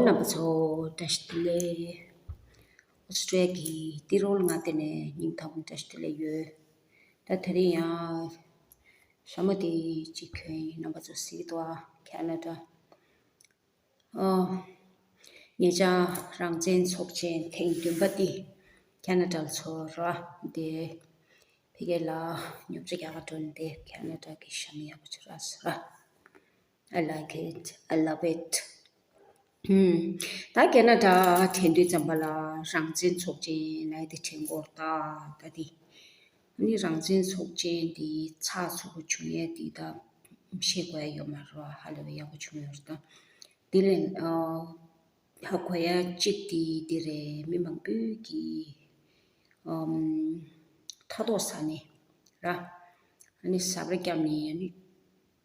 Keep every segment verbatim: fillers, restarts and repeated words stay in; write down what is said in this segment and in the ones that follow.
རྣམ་པ་ཚོ་བཀྲ་ཤིས་བདེ་ལེགས། ཨོ་སི་ཀྲི་ཡ་གི་ཏི་རོལ་མངའ་སྡེ་ནས་སྙིང་ཐག་པ་ནས་བཀྲ་ཤིས་བདེ་ལེགས་ཡོད། ད་དེ་རིང་ཡང་ཞྭ་མོ་དེ་གཅིག་གྱོན་ཡིན། རྣམ་པ་ཚོ་གཟིགས་འདུག་ཨ། ཁེ་ན་ཌ། ཨོ། ཉེ་ཆར་རང་བཙན་ཚོགས་ཆེན་ཐེངས་བདུན་པ་དེ་ཁེ་ན་ཌ་ལ་ཚོགས་ར། དེ་ཕ་གི་ལ་ཉོ་ཆ་རྒྱག་ག་འགྲོ་ནས། དེ་ཁེ་ན་ཌ་གི་ཞྭ་མོ་ཡག་པོ་ཅིག་རག་སོང་ར། I like it. I love it. ཧུམ། ད་ཁེ་ན་ཌ་དྲན་དུས་ཙམ་པ་ལ་རང་བཙན་ཚོགས་ཆེན་ལབ་ཡ་དེ་དྲན་གྱི་ཡོད་རེད་ད། ད་དེ། ཨ་ནི་རང་བཙན་ཚོགས་ཆེན་དེ་ཚགས་ཚུད་པོ་བྱུང་ཡས་དེ་ད་བཤད་དགོས་ཡ་ཡོད་མ་རེད་བ། ཧ་ལས་པའི་ཡག་པོ་བྱུང་ཡོད་རེད་ད། དེ་ལས་ཨ། ཧ་གོ་ཡ་གཅིག་དེ་འདི་རེད། མི་མང་པོས་ཀྱིས་ཨམ། མཐའ་ཐོག་ས་ནས་ར། ཨ་ནི་ཟབ་ར་བརྒྱབ་ནས། ཨ་ནི་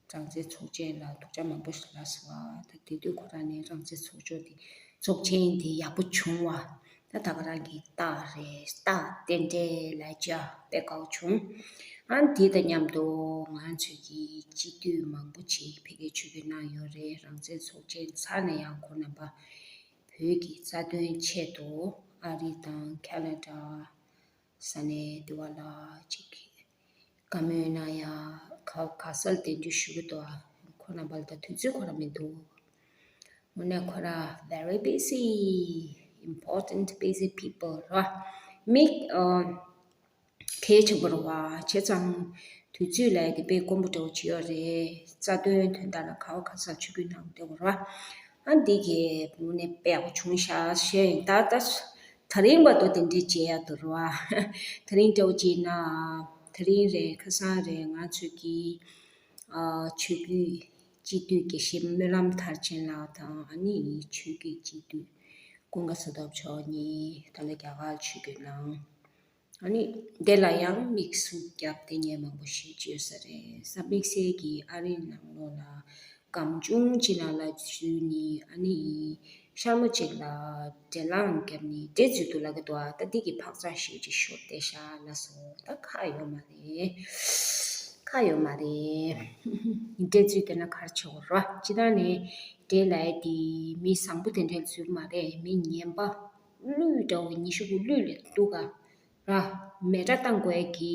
རང་བཙན་ཚོགས་ཆེན་ལ་སྡུག་ཅག་མང་པོ་ཞིག་ལབ་སོང་བ། ད་དེ་དུས་ཁོ་རང་ནས་རང་བཙན་ཚོགས་ཆེན་དེ་ཚོགས་ཆེན་དེ་ཡག་པོ་བྱུང་བ། ད་ད་ག་རང་གི་རྟགས་རེད། རྟགས་རྟེན་འབྲེལ་ལབ་བྱ་དཔེ་དགའ་བོ་བྱུང་། ཨ་ནི་དེ་དང་མཉམ་དུ་ང་ཚོས་ཀྱི་སྤྱི་འཐུས་མང་པོ་ཅིག་ཕ་གིར་ཆིབས་བསྒྱུར་གནང་ཡོད་རེད། རང་བཙན་ཚོགས་ཆེན་ཚར་ནས་ཡང་ཁོང་རྣམ་པ་བོད་ཀྱི་རྩ་དོན་ཆེད་དུ་ཨ་རི་དང་ཁེ་ན་ཌ་ས་གནས་དེ་བ་ལ་ཅིག་བཀའ་མོལ་གནང་ཡ། ག་ག་ས་ལ་གདན་འདྲེན་ཞུ་གི་འདུག་ཨ། ཁོང་རྣམ་པ་ལ་ད་དུས་ཚོད་ཁོ་རང་མི་འདུག། དངོས་གནས་ཁོ་རང་very busy, important, busy people ར། མི་ཨ། གལ་ཆེན་པོ་རེད་བ། བྱས་ཙང་དུས་ཚོད་ལ་དེ་དཔེ་དཀོན་པོ་འདྲ་བོ་ཅིག་ཡོད་རེད། རྩ་དོན་དོན་དག་ལ་ག་བ་ག་ས་ཆིབས་བསྒྱུར་གནང་བསྡད་པ་རེད་བ། ཨ་འདི་གས་དངོས་གནས་དཔེ་ཡག་པོ་བྱུང་ཤག་བཤད་ཡིན། ད་ད་ད་རིང་བར་དུ་དེ་འདྲའི་བྱེད་ཡ་འདུག་ར། དེ་རིང་འདྲ་བོ་ཅིག་ན། དེ་རིང་རེད། ཁ་སང་རེད། ང་ཚོས་ཀྱི་ཨ་ཆོས་བརྒྱུད་སྤྱི་འཐུས་དགེ་བཤེས་སྨོན་ལམ་མཐར་ཕྱིན་ལགས་དང་། ཨ་ནི་ཆོས་བརྒྱུད་སྤྱི་འཐུས་ཀུན་དགའ་བསོད་སྟོབས་མཆོག་གཉིས་ད་ལྟ་རྒྱ་གར་ཆིབས་བསྒྱུར་གནང་། ཨ་ནི་དེ་ལ་ཡང་དམིགས་སུ་བརྒྱབ་སྟེ་ངས་མང་པོ་ཞིག་བརྗོད་ས་རེད། ས་དམིགས་བསལ་གྱིས་ཨ་རིའི་ནང་ལོགས་ལ་སྒམ་ཆུང་ཅིག་ནང་ལ་འཛུལ་ནས། ཨ་ནི་ཤར་མོ་ཅིག་ལ་འགྲེལ་ལངས་བརྒྱབ་ནས་འདྲེ་འཛུལ་འདུག་ལབ་ཀྱི་འདུག་ཨ། ད་འདི་གི་ཕག་ཚག་ཞེ་ཅིག་ཤོར་བསྡད་ཤག་ལབ་སོང་། ད་ཁག་ཡོད་མ་རེད། ཁག་ཡོད་མ་རེད། འདྲེ་འཛུལ་བསྡད་ན་ག་རེ་བྱེད་དགོས་རེད། སྤྱིར་བཏང་ནས་འདྲེ་ལབ་ཡ་དེ་མི་བཟང་པོ་དེ་འདྲས་འཛུལ་མ་རེད། མི་ངན་པ་གླུད་འདྲ་བོ་ཉི་ཤུ་དགུ་གླུད་ལས་སྡུག་ག་ར། མེ་དགྲ་བཏང་དགོས་ཀྱི་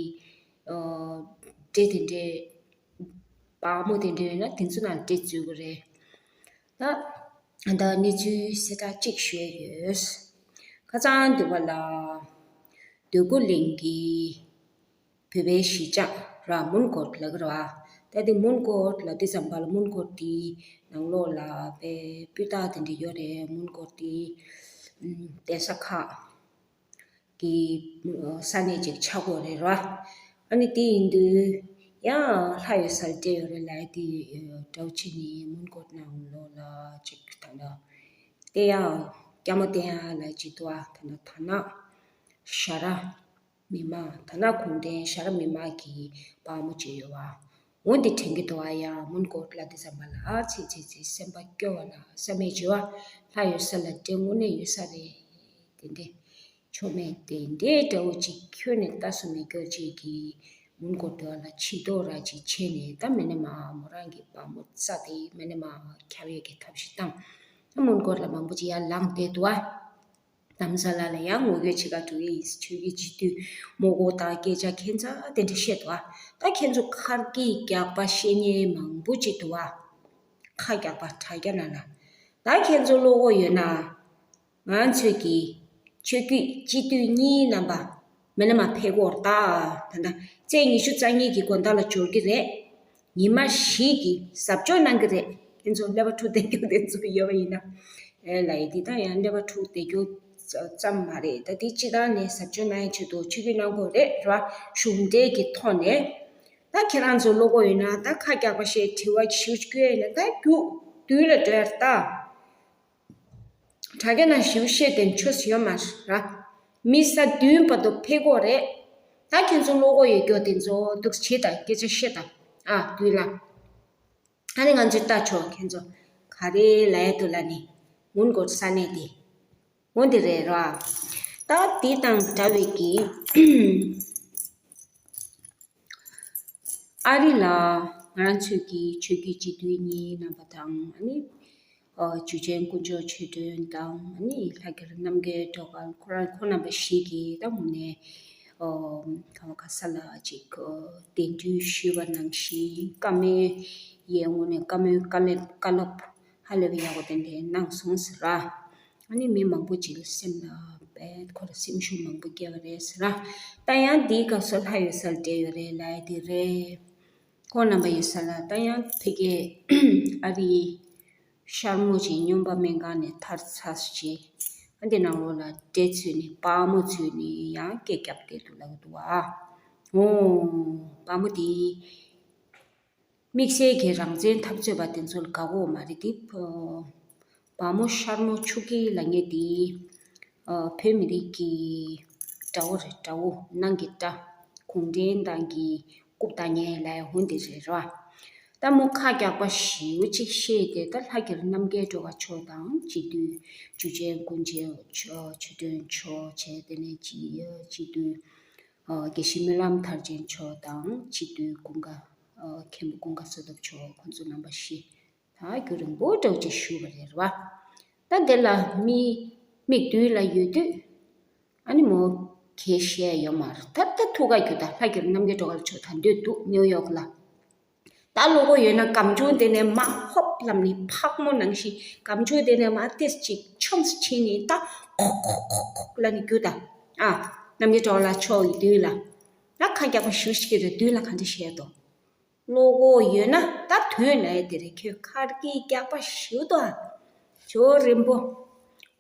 འདྲེ་དེ་འདྲས། བག་མོ་དེ་འདྲས་ཡོད་ན་དེ་ཚོ་ནང་འདྲེ་འཛུལ་གི་རེད། ད་ད་གནས་ཚུལ་གསལ་བསྒྲགས་གཅིག་ཞུ་ཡ་ཡོད། ཁ་སང་དེ་བ་ལ་འདོད་རྒུ་གླིང་གི་བོད་པའི་གཞིས་ཆགས་ར། མོན་གྷོ་ལབ་ཀྱི་རེད་བ། ད་དེ་མོན་གྷོ་ལབ་དུས་ཙམ་པ་ལ་མོན་གྷོ་དེའི་ནང་ལོགས་ལ་དཔེ་སྤུས་དག་དེ་འདྲ་ཡོད་རེད། མོན་གྷོ་དེའི་ཨམ་གདན་ས་ཁག་གི་ས་གནས་ཅིག་ཆགས་ཀྱི་ཡོད་རེད་ར། ཨ་ནི་དེ་ཡིན་དུས་ཡང་ལྷ་ཡོད་ས་ལ་འདྲེ་ཡོད་རེད་ལབ་ཡ་དེ་འདྲ་བོ་བྱས་ནས་མོན་གྷོ་ནང་ལོགས་ལ་ཅིག་ད་ལྟ་བསྟན་ཡ་སྐྱ་མོ་བསྟན་ཡ་ལབ་ཅིག་འདུག་ཨ། ད་ལྟ་དར་ནག་ཞྭ་ར། མི་མང་དར་ནག་གུང་ཁྲན་ཞྭ་ར་མི་མང་གི་བག་མོ་བྱས་ཡོད་བ། འོ་འདི་དྲན་གྱི་འདུག་ཨ། ཡ་མོན་གྷོ་ལབ་དུས་ཙམ་པ་ལ་ཨ་ཙི་ཙི་ཙི་སེམས་པ་སྐྱོ་བ་ལ་བསམ་མེད་བྱེད་བ། ལྷ་ཡོད་ས་ལ་འདྲེ་དངོས་གནས་ཡོད་ས་རེད། དེ་འདྲས་ཆོ་མེད་དེ་འདྲས་འདྲ་བོ་ཅིག་ཁྱོན་ནས་ལྟ་སུ་མེད་སྐྱོ་ཅིག་གིས་མོན་གྷོ་དེ་བ་ལ་ཕྱིར་ལྡོག་ར་ཅིག་བྱས་ནས། ད་མི་ནི་མ་མོ་རང་གི་བག་མོ་རྩ་དེ་མི་ནི་མ་ཁྱབ་ཡས་ཀྱི་ཐབས་ཤིག་བཏང་། ད་མོན་གྷོ་ལ་མང་པོ་ཅིག་ཡར་ལངས་བསྡད་འདུག་ཨ། དྷ་རམ་ས་ལ་ལ་ཡང་ངོ་རྒོལ་བྱེད་ག་འགྲོ་གི་ཡིན། ཆོས་བརྒྱུད་སྤྱི་འཐུས་མང་པོ་དང་སྐད་ཆ་ཁྱད་མཚར་དེ་འདྲ་བཤད་འདུག་ཨ། ད་ཁྱེད་ཚོ་ཁ་སྐད་རྒྱག་པ་བཤད་མཁན་མང་པོ་ཅིག་འདུག་ཨ། ཁ་རྒྱག་པ་དྲ་རྒྱ་ནང་ལ། ད་ཁྱེད་ཚོ་བློ་ཁོག་ཡོད་ན། ང་ཚོས་ཀྱི་ཆོས་བརྒྱུད་སྤྱི་འཐུས་གཉིས་རྣམ་པ་མི་ནི་མ་ཕེབས་ཀྱི་ཡོད་རེད་ད། ད་ལྟ་ཚེས་ཉི་ཤུ་རྩ་གཉིས་ཀྱི་དགོང་དག་ལ་འབྱོར་གྱི་རེད། ཉི་མ་བཞི་གི་གཟབ་མཆོར་གནང་གི་རེད། ཁྱེད་ཚོ་ཀླད་པ་འཁྲུག་བསྡད་རྒྱུ་དེ་ཚོ་ཡོད་པ་ཡིན་ན། ཨེ་ལ་ཡི་འདི་ད་ཡང་ཀླད་པ་འཁྲུག་བསྡད་རྒྱུ་ཙམ་མ་རེད། ད་དེ་སྤྱི་བཏང་ནས་གཟབ་མཆོར་གནང་ཡའི་ཆེད་དུ་ཆིབས་བསྒྱུར་གནང་དགོས་རེད་ར། གཞུང་འབྲེལ་གྱི་ཐོག་ནས། ད་ཁྱེད་རང་ཚོ་བློ་ཁོག་ཡོད་ན་ད་ཁ་རྒྱག་པ་བཤད། དྲི་བ་ཞིབ་བསྐྱོན་ཡིན་ན་ད་རྒྱུགས་མདུན་ལ་འགྲོ་ཡ་རེད་ད། དྲ་རྒྱ་ནང་ཞིབ་བཤད་དེ་ཆོས་ཡོད་མ་རེད། མི་ས་བདུན་བར་དུ་ཕེབས་ཀྱི་ཡོད་རེད། ད་ཁྱེད་ཚོ་བློ་ཁོག་ཡོད་རྒྱུ་དེ་ཚོ་འདུག་བྱེད་དང་སྐད་ཆ་བཤད་དང་། ཨ་བདུན་ལ། ཨ་ནི་ང་ཚོས་ལྟ་ཆོག་ཁྱེད་ཚོ་ག་རེ་ལབ་ཡ་འདུག་ལབ་ནི། མོན་གྷོ་ས་གནས་དེ། འོ་འདི་རེད་ར། ད་དེ་དང་འདྲ་བའི་གི་ཨ་རི་ལ་ང་རང་ཚོའི་གི་ཆོས་བརྒྱུད་སྤྱི་འཐུས་གཉིས་རྣམ་པ་དང་། ཨ་ནི་ ཨ་འཇུ་ཆེན་དཀོན་མཆོག་ཆོས་སྒྲོན་དང་ཨ་ནི་ལྷ་རྒྱལ་རྣམ་རྒྱལ་སྒྲོལ་དཀར་ཁོ་རང་ཁོང་རྣམ་པ་བཞི་གིས་ད་དངོས་གནས་ཨ་ག་བ་ག་ས་ལ་ཅིག་ཨ་གདན་འདྲེན་ཞུས་པ་ནང་བཞིན་བཀའ་མོལ་ཡས་དངོས་གནས་བཀའ་མོལ་བཀའ་སློབ་བཀའ་སློབ་ཧ་ལས་པའི་ཡག་པོ་ཏན་ཏན་གནང་སོང་ཟེར་ར། ཨ་ནི་མི་མང་པོ་ཅིག་ལ་སེམས་ལ་དཔེ་ཁོ་ལ་སེམས་ཤུགས་མང་པོ་སྐྱེ་བ་རེད་ཟེར་ར། ད་ཡང་འདིའི་སྐབས་སུ་ལྷ་ཡོད་སར་བསྡད་ཡོད་རེད་ལབ་ཡ་དེ་རེད། ཁོང་རྣམ་པ་ཡོད་ས་ལ་ད་ཡང་ཕ་གིའི་ཨ་རིའི་ཤར་མོ་ཅིག་སྨྱོན་པ་སྨན་ཁང་ནས་ཐར་ཚར་ཅིག་ཨ་འདི་ནང་ལོགས་ལ་འདྲེ་ཚུད་ནས་བ་མོ་ཚུད་ནས་ཡང་སྐད་རྒྱབ་བསྡད་འདུག་ལབ་ཀྱི་འདུག་ཨ། འོ། བ་མོ་དེ་དམིགས་བསལ་གྱི་རང་བཙན་འཐབ་རྩོད་པ་དེ་ཚོ་ལ་དགའ་གོ་མ་རེད་དེ། བ་མོ་ཤར་མོ་ཆུ་སྐྱེས་ལབ་མཁན་དེ་བོད་མི་རིགས་ཀྱི་དགྲ་བོ་རེད། དགྲ་བོ་ནང་གི་དགྲ། གུང་ཁྲན་ཏང་གི་རྐུབ་བཏང་མཁན་ལབ་ཡ་འོ་འདི་རེད་ར། ད་མོ་ཁ་རྒྱག་པ་ཞེ་པོ་ཅིག་བཤད་དེ་ད་ལྷ་རྒྱལ་རྣམ་རྒྱལ་སྒྲོལ་དཀར་མཆོག་དང་སྤྱི་འཐུས་འཇུ་ཆེན་དཀོན་མཆོག་ཆོས་སྒྲོན་མཆོག་བྱས་དེ་ནས་སྤྱི་སྤྱི་འཐུས་དགེ་བཤེས་སྨོན་ལམ་མཐར་ཕྱིན་མཆོག་དང་སྤྱི་འཐུས་ཀུན་དགའ་མཁན་པོ་ཀུན་དགའ་བསོད་སྟོབས་མཆོག་ཁོང་ཚོ་རྣམ་པ་བཞི། ད་རྒྱུན་རིང་པོ་འདྲ་བོ་ཅིག་བཞུགས་པ་རེད་ར་བ། ད་དེ་ལ་མི་མིག་མདུན་ལ་ཡོད་དུས་ཨ་ནི་མོ་གས་བཤད་ཡོད་མ་རེད། ད་ལྟ་ཐུག་ག་རྒྱུ་ད་ལྷ་རྒྱལ་རྣམ་རྒྱལ་སྒྲོལ་དཀར་མཆོག་ད་འདོད་འདུག་ནིའུ་ཡོག་ལ། ད་བློ་ཁོག་ཡོད་ན་སྒམ་ཆུང་དེ་ནས་མར་ཧོབ་ལབ་ནས་ཕག་མོ་ནང་བཞིན་སྒམ་ཆུང་དེ་ནས་མར་ཏོག་ཙམ་ཅིག་མཆོངས་སུ་ཕྱིན་ནས་ད་ཁོག་ཁོག་ཁོག་ཁོག་ལབ་ནས་རྒྱུག་ད། ཨ། རྣམ་རྒྱལ་སྒྲོལ་དཀར་མཆོག་གི་མདུན་ལ། ད་ཁ་རྒྱག་པ་ཞེ་པོ་ཞིག་རེད། མདུན་ལ་གང་འདྲ་བཤད་དོ། བློ་ཁོག་ཡོད་ན་ད་དོན་ལ་དེ་རེད། ཁྱོད་ཁ་རྒྱག་པ་ཞེ་པོ་དོ། ཨ། ཇོ་རིན་པོ།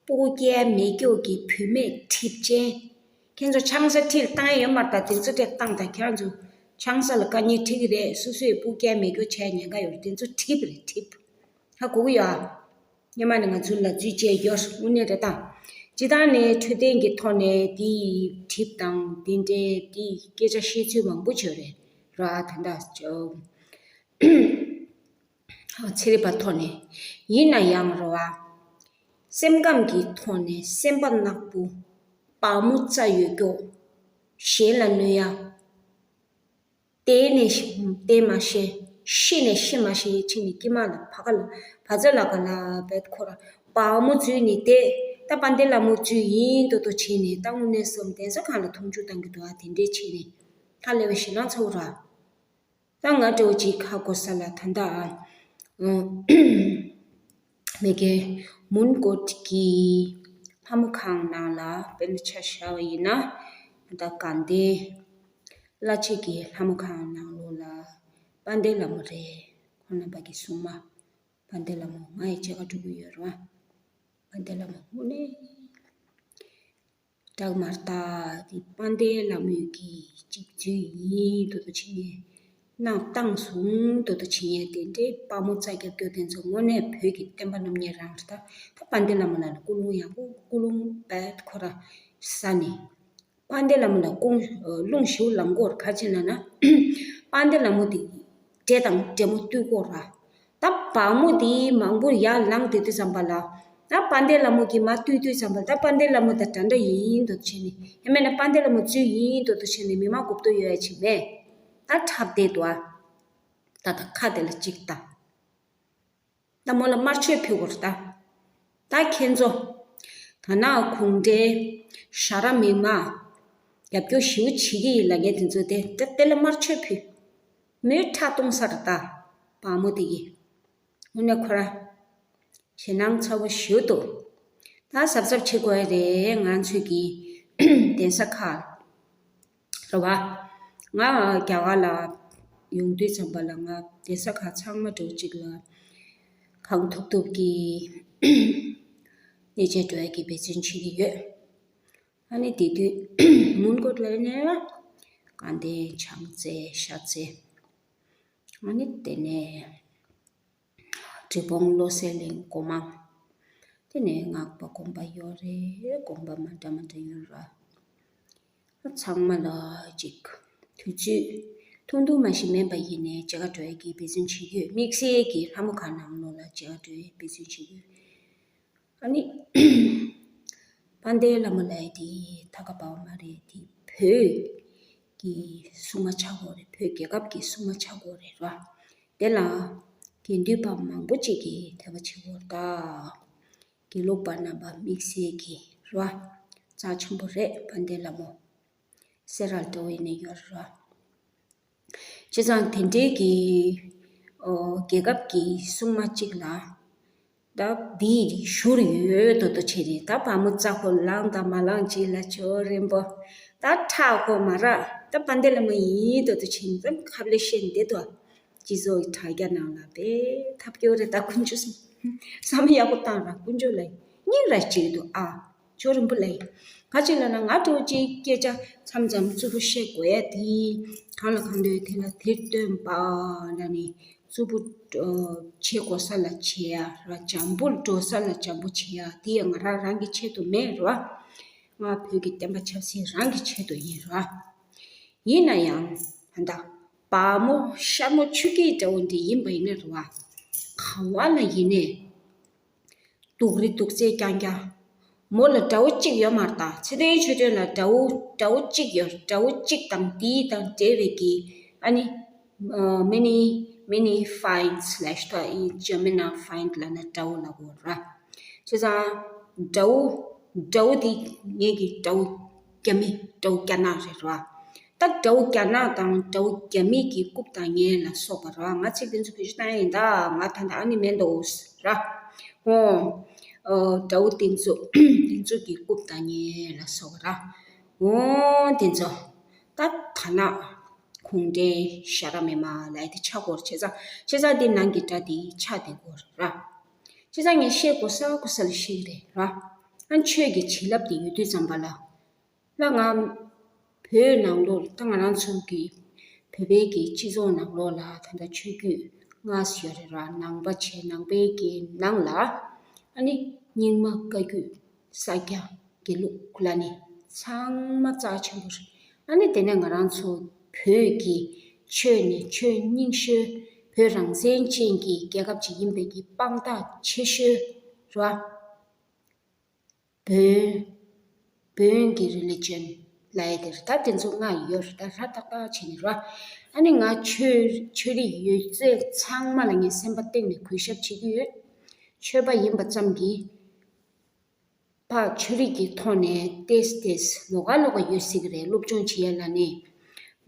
སྤུ་རྒྱལ་མེ་སྒྱོགས་ཀྱི་བུད་མེད་གྲིབ་ཅན། ཁྱེད་ཚོ་ཆང་ས་ཁྲིར་བཏང་ཡོད་མ་རེད། ད་དེ་ཚོ་ཁྲིར་བཏང་། ད་ཁྱེད་རང་ཚོ་ཆང་ས་ལ་དཀའ་ངལ་འཕྲད་ཀྱི་རེད། སོ་སོས་སྤུ་རྒྱལ་མེ་སྒྱོགས་བྱས་ཉེན་ཁ་ཡོད་རེད། དེ་ཚོ་གྲིབ་རེད། གྲིབ། ཧ་གོ་གི་ཡོད་ཨ། སྔོན་མ་ནས་ང་ཚོ་ལ་རྩིས་བྱས་ཡོད། དངོས་གནས་རེད་ད། སྤྱིར་བཏང་ནས་འཕྲོད་བསྟེན་གྱི་ཐོག་ནས་དེའི་གྲིབ་དང་དེ་འདྲའི་དེའི་སྐད་ཆ་བཤད་ཚུལ་མང་པོ་བྱས་རེད་ར། ད་ལྟ་ཚན་རིག་པ་ཐོག་ནས་ཡིན་ན་ཡང་རེད་བ། སེམས་ཁམས་ཀྱི་ཐོག་ནས་སེམས་པ་ནག་པོ། བ་མོ་རྩ་ཡོད་མཁན། གཞན་ལ་གནོད་ཡ། བསྡད་ནས་བསྡད་མ་ཤེས། ཤི་ནས་ཤི་མ་ཤེས་ཕྱིན་ནས་དཀྱིལ་མ་ལ་བ་ག་ལ་བ་ཚ་ལ་ག་ལ་བེད་ཁོ་ར་བ་མོ་འཛུལ་ནས་བསྡད། ད་དཔལ་ལྡན་ལྷ་མོ་འཛུལ་ཡིན་མདོག་མདོག་བྱས་ནས་ད་དངོས་གནས་སོམ་གདན་ས་ཁང་ལ་མཐོང་ཆུང་བཏང་གི་འདུག་ཨ། དེ་འདྲས་བྱས་ནས་ཧ་ལས་པ་ཞེད་སྣང་ཚ་བོ་ར། ད་ང་འདྲ་བོ་ཅིག་ཧ་གོ་ས་ལ་ད་ལྟ་ཨ། མེ་གེ་མུན་སྐོར་གྱི་ལྷ་མོ་ཁང་ནང་ལ་དཔེར་ན་ཆ་བཞག་པ་ཡིན་ན། ད་དགའ་ལྡན་བླ་བྱེད་ཀྱི་ལྷ་མོ་ཁང་ནང་ལོགས་ལ་དཔལ་ལྡན་ལྷ་མོ་རེད། ཁོང་རྣམ་པ་གི་སྲུང་མ་དཔལ་ལྡན་ལྷ་མོ། ང་ཡི་མཇལ་ཁ་སྒྲུབ་ཀྱི་ཡོད་རེད་བ། དཔལ་ལྡན་ལྷ་མོ་དངོས་གནས་དྲག་མ་རེད་ད། དེ་དཔལ་ལྡན་ལྷ་མོའི་གི་གཅིག་མཛོད་ཡིན་མདོག་མདོག་བྱས་ནས་གནང་བཏང་སོང་མདོག་མདོག་བྱས་ནས། དེ་འདྲའི་དཔའ་མོ་རྩ་རྒྱག་རྒྱུ་དེ་ཚོ་དངོས་གནས་བོད་ཀྱི་བསྟན་པ་རྣམ་གཉིས་རང་རེད་ད། ད་དཔལ་ལྡན་ལྷ་མོ་ལ་ནི་ཀུན་སློང་ཡག་པོ། ཀུན་སློང་རྦད་ཁོ་ར་ཟ་ནས། དཔལ་ལྡན་ལྷ་མོ་ལ་ཀུན་སློང་ཞེ་པོ་ལངས་ཀྱི་ཡོད་རེད། ག་རེ་བྱས་ན་ན། དཔལ་ལྡན་ལྷ་མོ་དེ་འདྲེ་དང་འདྲེ་མོ་བཏུལ་ཀྱི་ཡོད་རེད། ད་བ་མོ་དེ་མང་པོ་ཡར་ལངས་བསྡད་དུས་ཙམ་པ་ལ། ད་དཔལ་ལྡན་ལྷ་མོ་གིས་མར་བཏུལ་དུས་ཙམ་པ་ལ། ད་དཔལ་ལྡན་ལྷ་མོ་དང་འདྲ་འདྲ་ཡིན་མདོག་བྱས་ནས། ཡང་མིན་ན་དཔལ་ལྡན་ལྷ་མོ་འཛུལ་ཡིན་མདོག་མདོག་བྱས་ནས་མི་མང་རྒོབ་ཏོ་ཡོད་ཡ་ཅིག་མེད། ད་འཁྲབ་བསྡད་འདུག་ཨ། ད་ད་ཁ་དེ་ལ་གཅིག་ལྟ། ད་མོ་ལ་དམར་མཆོད་ཕུལ་དགོས་རེད་ད། ད་ཁྱེད་ཚོ། ད་ནག་གུང་ཁྲན་ཞྭ་ར་མིག་དམར། རྒྱབ་སྐྱོར་ཞེ་པོ་བྱེད་ཀྱི་ཡིན་ལབ་མཁན་དེ་ཚོ་དེ་ད་དེ་ལ་དམར་མཆོད་ཕུལ། མོས་ཁྲག་འཐུང་ས་རེད་ད། བ་མོ་དེ་གིས། དངོས་གནས་ཁོ་ར་ཞེད་སྣང་ཚ་བོ་ཞེ་པོ་འདུག། ད་གཟབ་གཟབ་བྱེད་དགོས་ཡ་རེད། ང་ཚོས་ཀྱི་གདན་ས་ཁག་རེད་བ། ང་རྒྱ་གར་ལ་ཡོང་དུས་ཙམ་པ་ལ་ང་གདན་ས་ཁག་ཚང་མ་འདྲ་བོ་ཅིག་ལ་གང་ཐུབ་ཐུབ་ཀྱིས་གནས་མཇལ་འགྲོ་ཡ་གི་འབད་བརྩོན་བྱེད་ཀྱི་ཡོད། ཨ་ནི་དེ་དུས་མོན་གྷོ་ལ་ནས་དགའ་ལྡན་བྱང་རྩེ་ཤར་རྩེ། ཨ་ནི་དེ་ནས་འབྲས་སྤུངས་བློ་གསལ་གླིང་སྒོ་མང་། དེ་ནས་སྔགས་པ་དགོན་པ་ཡོད་རེད། དགོན་པ་མ་འདྲ་མ་འདྲ་ཡོད་ར། ཚང་མ་ལ་ཅིག་དུས་ཚོད་ཐུང་ཐུང་མ་ཞིག་མིན་པ་ཡིན་ནའི་མཇལ་ཁ་འགྲོ་ཡ་གི་འབད་བརྩོན་བྱེད་ཀྱི་ཡོད། དམིགས་བསལ་གྱི་ལྷ་མོ་ཁང་ནང་ལོགས་ལ་མཇལ་ཁ་འགྲོ་ཡའི་འབད་བརྩོན་བྱེད་ཀྱི་ཡོད། ཨ་ནི། དཔལ་ལྡན་ལྷ་མོ་ལབ་ཡ་དེ་ཐ་ཀ་པ་བ་མ་རེད། དེ་བོད་ཀྱི་སྲུང་མ་ཆགས་ཀྱི་ཡོད་རེད། བོད་རྒྱལ་ཁབ་ཀྱི་སྲུང་མ་ཆགས་ཀྱི་ཡོད་རེད་ར། དེ་ལ་ དགེ་འདུན་པ་མང་པོ་ཅིག་གིས་དད་པ་བྱེད་ཀྱི་ཡོད་རེད་ད། དགེ་ལུགས་པ་རྣམ་པ་དམིགས་བསལ་གྱི་རེད་བ། རྩ་ཆེན་པོ་རེད། དཔལ་ལྡན་ལྷ་མོ། སེ་ར་འགྲོ་བའི་གནས་ཡོད་རེད་བ། བྱས་ཙང་དེ་འདྲའི་གི་ཨོ་རྒྱལ་ཁབ་ཀྱི་སྲུང་མ་གཅིག་ལ། ད་འདི་བཞུར་ཡོད་དོ་དོ་བྱས་རེད། ད་བ་མོ་རྩ་ཁོ་ལངས་དང་མ་ལངས་ཅིག་ལ་ཇོ་རིན་པོ། ད་ཁྲག་ཁོ་མ་རག་ད་དཔལ་ལྡན་ལྷ་མོ་ཡིན་དོ་དོ་བྱས་ནས་ཙམ་ཁབ་ལེ་ཤེས་འདི་དོ། སྤྱི་ཚོགས་ཀྱི་དྲ་རྒྱ་ནང་ལ་དཔེ་ཐབས་སྐྱོ་རེད། ད་དཀོན་མཆོག་གསུམ་བསམ་ཡག་པོ་བཏང་ར་དཀོན་མཆོག་ལ་སྙིང་ར་གཅིག་འདུག་ཨ། ཇོ་རིན་པོ་ལ་ཡིན། ག་ཅིག་ལ་ན་ང་འདྲ་བོ་ཅིག་སྐད་ཆ་མཚམས་མཚམས་རྩུབ་པོ་བཤད་དགོས་ཡ་དེ། གང་ལ་གང་འདོད་དེ་ལ་དེར་སྟོན་པ་ལ་ནི་རྩུབ་པོ་བྱེད་དགོས་ས་ལ་བྱེད་ཡ་ར། འཇམ་པོ་འགྲོ་ས་ལ་འཇམ་པོ་བྱེད་ཡ་དེ་ཡ་ང་རང་རང་གི་ཆེད་དུ་མེད་ར། ང་བོད་ཀྱི་བསྟན་པ་ཆབ་སྲིད་རང་གི་ཆེད་དུ་ཡིན་ར། ཡིན་ན་ཡང་ད་ལྟ་བ་མོ་ཤ་མོ་ཆུ་སྐྱེས་འདྲ་བོ་འདི་ཡིན་པ་ཡིན་ན་ར་བ། ག་བ་ལ་ཡིན་ནས། སྡུག་རི་སྡུག་ཚད་རྐྱང་རྐྱང་། མོ་ལ་དགྲ་བོ་གཅིག་ཡོད་མ་རེད་ད། ཚེ་བརྟན་ཆོས་སྒྲོན་ལ་དགྲ་བོ་དགྲ་བོ་གཅིག་ཡོད། དགྲ་བོ་གཅིག་དང་འདི་དང་འབྲེལ་བའི་གི་ཨ་ནི། many many feinds ལབ་ཤག་ད་ཨིན་ཇར་མན་ནང་Feind ལབ་ན་དགྲ་བོ་ལབ་དགོས་ར། བྱས་ཙང་དགྲ་བོ་དགྲ་བོ་འདི་ངེད་ཀྱི་དགྲ་བོ་རྒྱ་མི་དགྲ་བོ་རྒྱ་ནག་རེད་ར། ད་དགྲ་བོ་རྒྱ་ནག་དང་དགྲ་བོ་རྒྱ་མི་གི་རྐུབ་དང་ངན་ལ་སོགས་པ་ར། ང་ཚིག་དེ་ཚོ་བེད་སྤྱོད་བཏང་ཡིན་ད། ང་ད་ལྟ་ཨ་ནི་མེད་འདུག་ར། འོ། ཨོ། དགྲ་བོ་དེ་ཚོ་དེ་ཚོ་གི་རྐུབ་དང་ངན་ལ་སོགས་པ་ར། འོ། དེ་ཚོ་ད་ད་ན་གུང་ཁྲན་ཞྭ་ར་མེ་མ་ལབ་དེ་ཆགས་ཀྱི་ཡོད་རེད། བྱས་ཙང་བྱས་ཙང་དེ་ནང་གི་དགྲ་དེ་ཆགས་བསྡད་ཀྱི་ཡོད་རེད་ར། བྱས་ཙང་ངས་བཤད་དགོས་ས་དགོས་ས་ལ་བཤད་ཀྱི་རེད་ར། ཨ་ཆོས་ཀྱི་བྱིན་རླབས་དེ་ཡོད་དུས་ཙམ་པ་ལ། ལ་ང་བོད་ནང་ལོགས་ད་ང་རང་ཚོ་གི་བོད་པའི་གི་སྤྱི་ཚོགས་ནང་ལོགས་ལ་ད་ལྟ་ཆོས་བརྒྱུད་ལྔ་ཙམ་ཡོད་རེད་ར། ནང་པ་བྱས་ནང་པའི་གི་ནང་ལ་ཨ་ནི་རྙིང་མ་བཀའ་བརྒྱུད་ས་སྐྱ་དགེ་ལུགས་ལ་ནི་ཚང་མ་རྩ་ཆེན་པོ་རེད། ཨ་ནི་དེ་ནས་ང་རང་ཚོ་བོད་ཀྱི་ཆོས་ནི་ཆོས་རྙིང་ཤོས་བོད་རང་བཙན་ཅན་གྱི་རྒྱལ་ཁབ་ཅིག་ཡིན་པའི་གི་དཔང་རྟགས་ཆེ་ཤོས་རེད་བ། བོན། བོན་གྱི་རི་ལི་ཇན་ལབ་ཡ་དེ་རེད། ད་དེ་ཚོ་ལྔ་ཡོད་རེད། ད་ར་ཏག་ཏག་བྱས་ནས་ར། ཨ་ནི་ང་ཆོས་ཆོས་རིག་ཡོད་ཚད་ཚང་མ་ལ་ངས་སེམས་པ་གཏིང་ནས་གུས་ཞབས་བྱེད་ཀྱི་ཡོད། ཆོས་པ་ཡིན་པ་ཙམ་གྱིས་ཕར་ཆོས་རིག་གི་ཐོག་ནས་ཏེས་ཏེས་ལོགས་ཀ་ལོགས་ཀ་ཡོད་སྲིད་ཀྱི་རེད། སློབ་སྦྱོང་བྱེད་ཡ་ལ་ནི།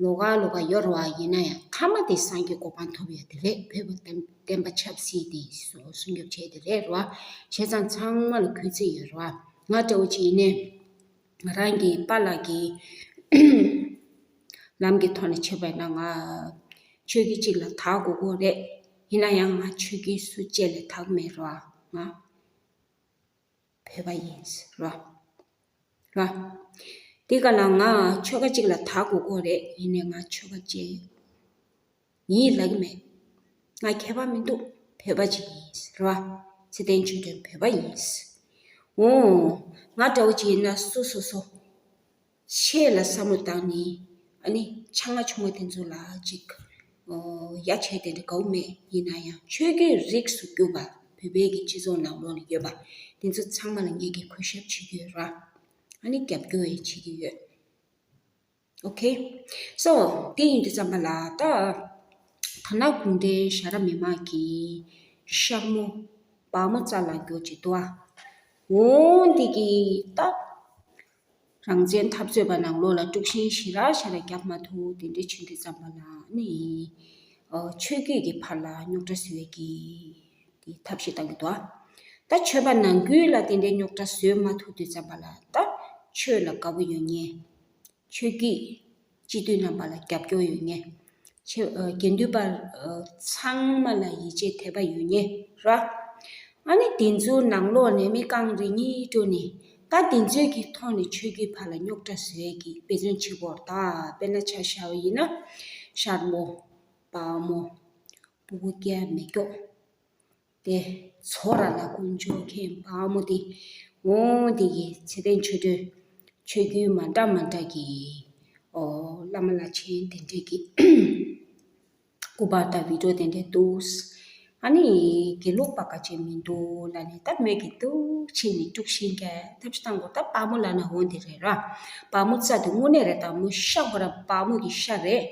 ལོགས་ཀ་ལོགས་ཀ་ཡོད་རེད་བ། ཡིན་ན་ཡང་མཐའ་མ་དེ་སངས་རྒྱས་གོ་འཕང་ཐོབ་ཡ་དེ་རེད། བོད་པ་བསྟན་བསྟན་པ་ཆབ་སྲིད་དེ་སྲུང་སྐྱོབ་བྱས་དེ་རེད་རེད་བ། བྱས་ཙང་ཚང་མ་ལ་གུས་བརྩི་ཡོད་རེད་བ། ང་འདྲ་བོ་ཅིག་ཡིན་ནའི་ང་རང་གི་པཱ་ལགས་ཀྱི་ལམ་གྱི་ཐོག་ནས་བྱས་པ་ཡིན་ན་ང་ཆོས་བརྒྱུད་གཅིག་ལ་དར་དགོས་ཀྱི་རེད། ཡིན་ན་ཡང་ང་ཆོས་བརྒྱུད་སུ་གཅིག་ལ་དར་གྱི་མེད་རེད་བ། ང་བོད་པ་ཡིན་ར། ར། དེ་ག་ལ་ང་ཆོལ་ཁ་གཅིག་ལ་དར་དགོས་ཀྱི་རེད། ཡིན་ནའི་ང་ཆོལ་ཁ་གཅིག་ཡིན་ལབ་ཀྱི་མེད། ང་ཁྱད་པར་མི་འདུག་བོད་པ་ཅིག་ཡིན་ར། ཚེ་བརྟན་ཆོས་སྒྲོན་བོད་པ་ཡིན། འོ། ང་འདྲ་བོ་ཅིག་ཡིན་ན་སོ་སོ་སོ། ཆེད་ལ་བསམ་བློ་བཏང་ནས་ཨ་ནི་ཆ་ང་ཆུང་ང་དེ་ཚོ་ལ་ཅིག་ཨོ་ཡ་བྱས་དེ་འདྲ་དགའ་བོ་མེད། ཡིན་ན་ཡང་ཆོས་བརྒྱུད་རིགས་སུ་གྱུར་པ་བོད་པའི་གི་སྤྱི་ཚོགས་ནང་ལོགས་ལ་ཡོད་པ་དེ་ཚོ་ཚང་མ་ལ་ངེད་ཀྱིས་གུས་ཞབས་བྱེད་ཀྱི་ཡོད་ར། ཨ་ནི་རྒྱབ་སྐྱོར་ཡང་བྱེད་ཀྱི་ཡོད། ཨོ་ཁེ། སོ་དེ་ཡིན་དུས་ཙམ་པ་ལ་ད་ད་ན་གུང་ཁྲན་ཞྭ་ར་མེ་མ་གི་ཤག་མོ་བ་མོ་རྩ་ལ་འགྱོ་ཅིག་འདུག་ཨ། འོ་འདི་གི་ད། རང་བཙན་འཐབ་རྩོད་པ་ནང་ལོགས་ལ་དཀྲུག་ཤིང་ཞེ་དྲག་ཞེ་དྲག་བརྒྱབ་མ་ཐུབ། དེ་འདྲའི་བྱུང་དུས་ཙམ་པ་ལ་ནི། ཨོ་ཆོས་བརྒྱུད་ཀྱི་བར་ལ་རྙོག་དྲ་བཟོ་ཡས་ཀྱི་དེ་ཐབས་ཤེས་བཏང་གི་འདུག་ཨ། ད་ཆོས་པ་ནང་ཁུལ་ལ་དེ་འདྲའི་རྙོག་དྲ་བཟོས་མ་ཐུབ་དུས་ཙམ་པ་ལ་ད་ཆོས་ལ་དགའ་པོ་ཡོད་མཁན། ཆོས་བརྒྱུད་སྤྱི་འཐུས་རྣམ་པ་ལ་རྒྱབ་སྐྱོར་ཡོད་མཁན། ཆོས་ཨ་དགེ་འདུན་པ་ཨ་ཚང་མ་ལ་ཡིད་ཆེས་དད་པ་ཡོད་མཁན་ར། ཨ་ནི་དེ་ཚོའི་ནང་ལོགས་ནས་མི་རྐང་རེ་གཉིས་སྤྲོད་ནས་ད་དེ་ཚོའི་གི་ཐོག་ནས་ཆོས་བརྒྱུད་བར་ལ་རྙོག་དྲ་བཟོ་ཡས་ཀྱི་འབད་བརྩོན་བྱེད་དགོས་རེད་ད། དཔེར་ན་ཆ་བཞག་པ་ཡིན་ན་ཤར་མོ། སྤར་མོ། སྤུ་གུ་སྐྱེ་མི་སྐྱོ། དེ་ཚོ་ར་ལ་དཀོན་མཆོག་མཁྱེན་པ་མོ་དེ། འོ་དེ་གི་ཚེ་བརྟན་ཆོས་སྒྲོན་ཆོས་བརྒྱུད་མ་འདྲ་མ་འདྲ་གི་ཨོ་བླ་མ་བླ་ཆེན་དེ་འདྲས་ཀྱི་སྐུ་པར་དང་བི་ཌིའོ་དེ་འདྲས་འདུག་ཨ་ནི་དགེ་ལུགས་པ་ག་ཅིག་མི་འདུག་ལ་ནི་ད་མོས་ཀྱི་འདུག་ཕྱིན་ནི་དཀྲུག་ཤིང་ག་ཐབས་ཤེས་བཏང་དགོས། ད་པ་མོ་ལ་ན་འོ་དེ་རེད་ར། པ་མོ་རྩ་དེ་དངོས་གནས་རེད། ད་མོ་ཤ་ཁོ་ར་པ་མོ་གི་ཤ་རེད།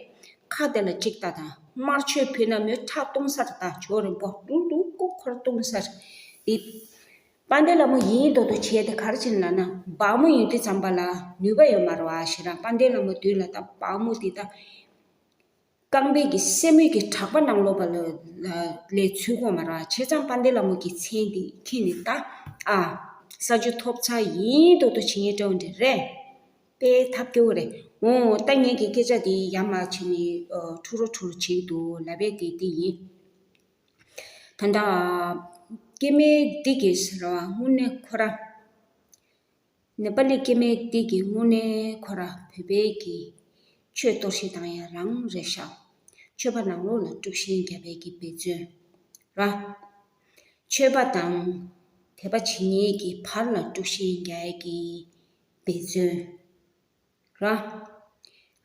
ཁ་དེ་ལ་གཅིག་ལྟ་དང་། དམར་མཆོད་ཕུལ་ན་མོས་ཁྲག་གཏོང་ས་རེད། ད་ཇོ་རིན་པོ་ལུག་ལུག་ཀོ་ཁོར་གཏོང་ས་རེད། དེ་དཔལ་ལྡན་ལྷ་མོ་ཡིན་མདོག་མདོག་བྱས་ཏེ་ག་རེ་བྱེད་ལབ་ན། བག་མོ་ཡོད་དུས་ཙམ་པ་ལ་ནུས་པ་ཡོད་མ་རེད་བ། ཞེ་དྲག་དཔལ་ལྡན་ལྷ་མོ་དུས་ལ་ད་བག་མོ་དེ་ད་རྐང་པའི་གི་སེན་མོའི་གི་བྲག་པ་ནང་ལོགས་པ་ལ་ལ་ལས་ཚུད་དགོས་མ་རེད་བ། བྱས་ཙང་དཔལ་ལྡན་ལྷ་མོ་གི་མཚན་དེ་ཁྱེར་ནས་ད་ཨ་ས་ཆུ་ཐོབ་ཚར་ཡིན་མདོག་མདོག་བྱེད་མཁན་འདྲ་བོ་འདྲ་རེད། དཔེ་ཐབས་སྐྱོ་བོ་རེད། འོ་ད་ངས་ཀྱི་སྐད་ཆ་དེ་ཡར་མར་བྱས་ནས་ཨ་འཁྲུག་རོ་འཁྲུག་རོ་བྱེད་ཀྱི་འདུག་ལབ་པའི་དེ་དེ་ཡིན། ད་ལྟ་སྐྱེ་དམན་འདི་གིས་ཟེར་བ་དངོས་གནས་ཁོ་ར། ནེ་པ་ལི་སྐྱེ་དམན་འདི་གིས་དངོས་གནས་ཁོ་ར་བོད་པའི་གི་ཆོས་གཏོར་བཤིག་བཏང་ཡ་རང་རེད་ཤག་ཆོས་པ་ནང་ལོགས་ལ་དཀྲུག་ཤིང་རྒྱབ་པའི་གི་འབད་བརྩོན་ར། ཆོས་པ་དང་དད་པ་བྱེད་མཁན་གྱི་བར་ལ་དཀྲུག་ཤིང་རྒྱག་ཡ་གི་འབད་བརྩོན་ར།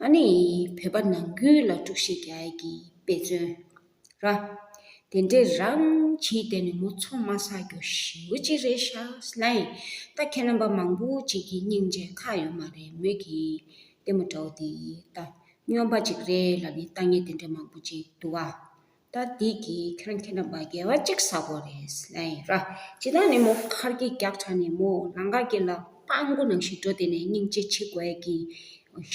ཨ་ནི་བོད་པ་ནང་ཁུལ་ལ་དཀྲུག་ཤིང་རྒྱག་ཡ་གི་འབད་བརྩོན་ར། དེ་འདྲས་རང་བྱས་བསྡད་ནས་མོ་ཚོང་མ་བསགས་རྒྱུ་ཞེ་པོ་ཅིག་རེད་ཤག་ལབ་ཡིན། ད་ཁྱེད་རྣམ་པ་མང་པོ་ཅིག་གིས་སྙིང་རྗེ་ཁག་ཡོད་མ་རེད། མོས་ཀྱི་ལྟད་མོ་འདྲ་བོ་དེ་ད་སྨྱོན་པ་ཅིག་རེད་ལབ་ནས་ལྟ་མཁན་དེ་འདྲས་མང་པོ་ཅིག་འདུག་བ། ད་འདི་གིས་ཁྱེད་རང་ཁྱེད་རྣམ་པ་དགེ་བ་གཅིག་བསགས་དགོས་རེད་ལབ་ཡིན་ར། ཇི་ལྟར་ནས་མོ་ཁར་གྱིས་རྒྱག་དྲགས་ནས་མོ་ལང་ཀ་གི་ལ་སྤང་གུ་ནང་བཞིན་འགྲོ་དེ་ནས་སྙིང་རྗེ་བྱེད་དགོས་ཀྱི་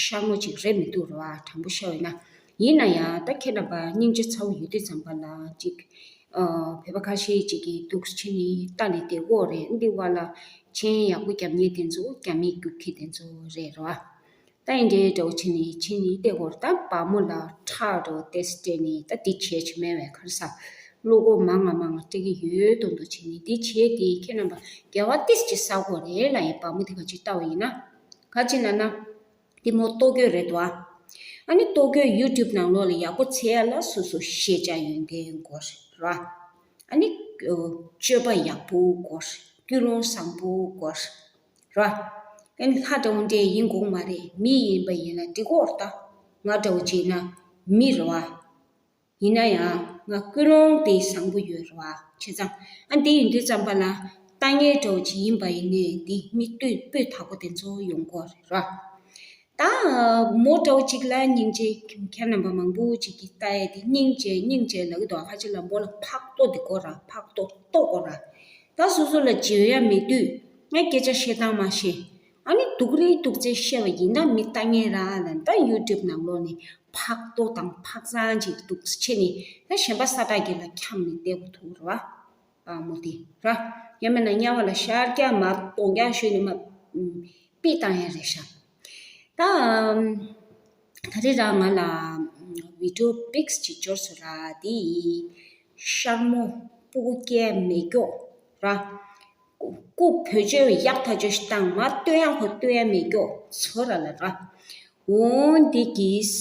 ཤར་མོ་ཅིག་རེད་མི་འདུག་ར་བ། དྲང་པོ་བཤད་པ་ཡིན་ན། ཡིན་ན་ཡང་ད་ཁྱེད་རྣམ་པ་སྙིང་རྗེ་ཚ་བོ་ཡོད་དུས་ཙམ་པ་ལ་ཅིག་ཨ་བོད་པ་ཁ་ཤས་ཅིག་གིས་འདུག་ཕྱི་ནས་ལྟ་ནས་བསྡད་ཡོད་རེད། འདི་བ་ལ་མཆན་ཡག་པོ་རྒྱབ་མཁན་དེ་ཚོ་རྒྱ་མིའི་རྒྱུག་ཁྱི་དེ་ཚོ་རེད་ར་བ། ད་ཡིན་འདྲའི་འདྲ་བོ་བྱས་ནས་ཕྱིན་ནས་བལྟས་སྐོར་ད་བ་མོ་ལ་ཁྲག་འདྲ་བོ་ཏེས་སྤྲད་ནས་ད་འདི་བྱས་ཆེ་མེད་བས་ཁར་ས་བློ་ཁོག་མང་ང་མང་ང་སྤྲད་ཀྱི་ཡོད་མདོག་མདོག་བྱས་ནས་འདི་བྱས་དེ་ཁྱེད་རྣམ་པ་དགེ་བ་ཏིས་ཅིག་བསགས་དགོས་རེད་ལབ་ཡིན། བ་མོ་དེ་ག་ཅིག་ལྟ་བ་ཡིན་ན་ག་ཅིག་ལབ་ན་དེ་མོ་ལྟོ་གོས་རེད་དོ། ཨ་ནི་ལྟོ་གོས་ཡུ་ཊུབ་ནང་ལོགས་ལ་ཡག་པོ་འཚོལ་ཡ་ལ་སོ་སོ་ཤེས་བྱ་ཡོན་ཏན་དགོས་རེད་ར། ཨ་ནི་སྤྱོད་པ་ཡག་པོ་དགོས་རེད། ཀུན་སློང་བཟང་པོ་དགོས་རེད། ར། ཨན་ལྷ་འདྲ་བོ་འདྲས་ཡིན་དགོས་མ་རེད། མི་ཡིན་པ་ཡིན་ན་འགྲིག་གོ་ར། ད་ང་འདྲ་བོ་བྱས་ན་མི་རེད་བ། ཡིན་ན་ཡང་ང་ཀུན་སློང་དེ་བཟང་པོ་ཡོད་རེད་བ། བྱས་ཙང་ཨ་འདི་ཡིན་དུས་ཙམ་པ་ལ་ལྟ་མཁན་འདྲ་བོ་ཅིག་ཡིན་པ་ཡིན་ནའི་འདི་མི་སྤུས་སྤུས་དག་པོ་དེ་ཚོ་ཡོང་གོ་རེད་ར། ད་མོ་འདྲ་བོ་ཅིག་ལ་སྙིང་རྗེ་ཁྱེད་རྣམ་པ་མང་པོ་ཅིག་གིས་ལྟ་ཡས་དེ་སྙིང་རྗེ་སྙིང་རྗེ་ལབ་ཀྱི་འདུག་ཁ་ཅིག་ལ་མོ་ལ་ཕག་ཏོ་དེ་དགོས་ར། ཕག་ཏོ་ལྟོ་དགོས་ར། ད་སོ་སོ་ལ་བརྗོད་ཡ་མེད་དུས་ང་སྐད་ཆ་བཤད་སྟངས་མ་ཤེས། ཨ་ནི་སྡུག་རུས་སྡུག་ཚད་བཤད་པ་ཡིན་ན་མི་ལྟ་མཁན་ར་ལ་ད་ཡུ་ཊུབ་ནང་ལོགས་ནས་ཕག་ཏོ་དང་ཕག་ཚང་ཅིག་འདུག་ཕྱི་ནས་ད་གཞན་པ་ས་ཏྲ་གི་ལ་འཁྱམས་ནས་བསྡད་དགོས་ཐུག་ར་བ། ཨ་མོ་དེ་ར། ཡང་མིན་ན་དམྱལ་བ་ལ་ཤར་རྒྱག་མ་གཏོང་རྒྱག་ཞུས་ནས་མ་པི་བཏང་ཡ་རེད་ཤག་ད་ད་རེས་རང་ང་ལ་བི་ཌི་ཡོ་པིག་ཅིག་འབྱོར་སོང་ར། དེ་ཡི་ཤར་མོ་སྤུ་གུ་སྐྱེ་མེད་སྐྱོ་ར། སྐུ་བོད་ཆོས་ཡག་ཐག་ཆོད་ཞིག་བཏང་མ་སྟོན་ཡག་ཁོ་སྟོན་ཡ་མེད་སྐྱོ་ཚོ་ར་ལ་ར། འོ་འདི་གིས་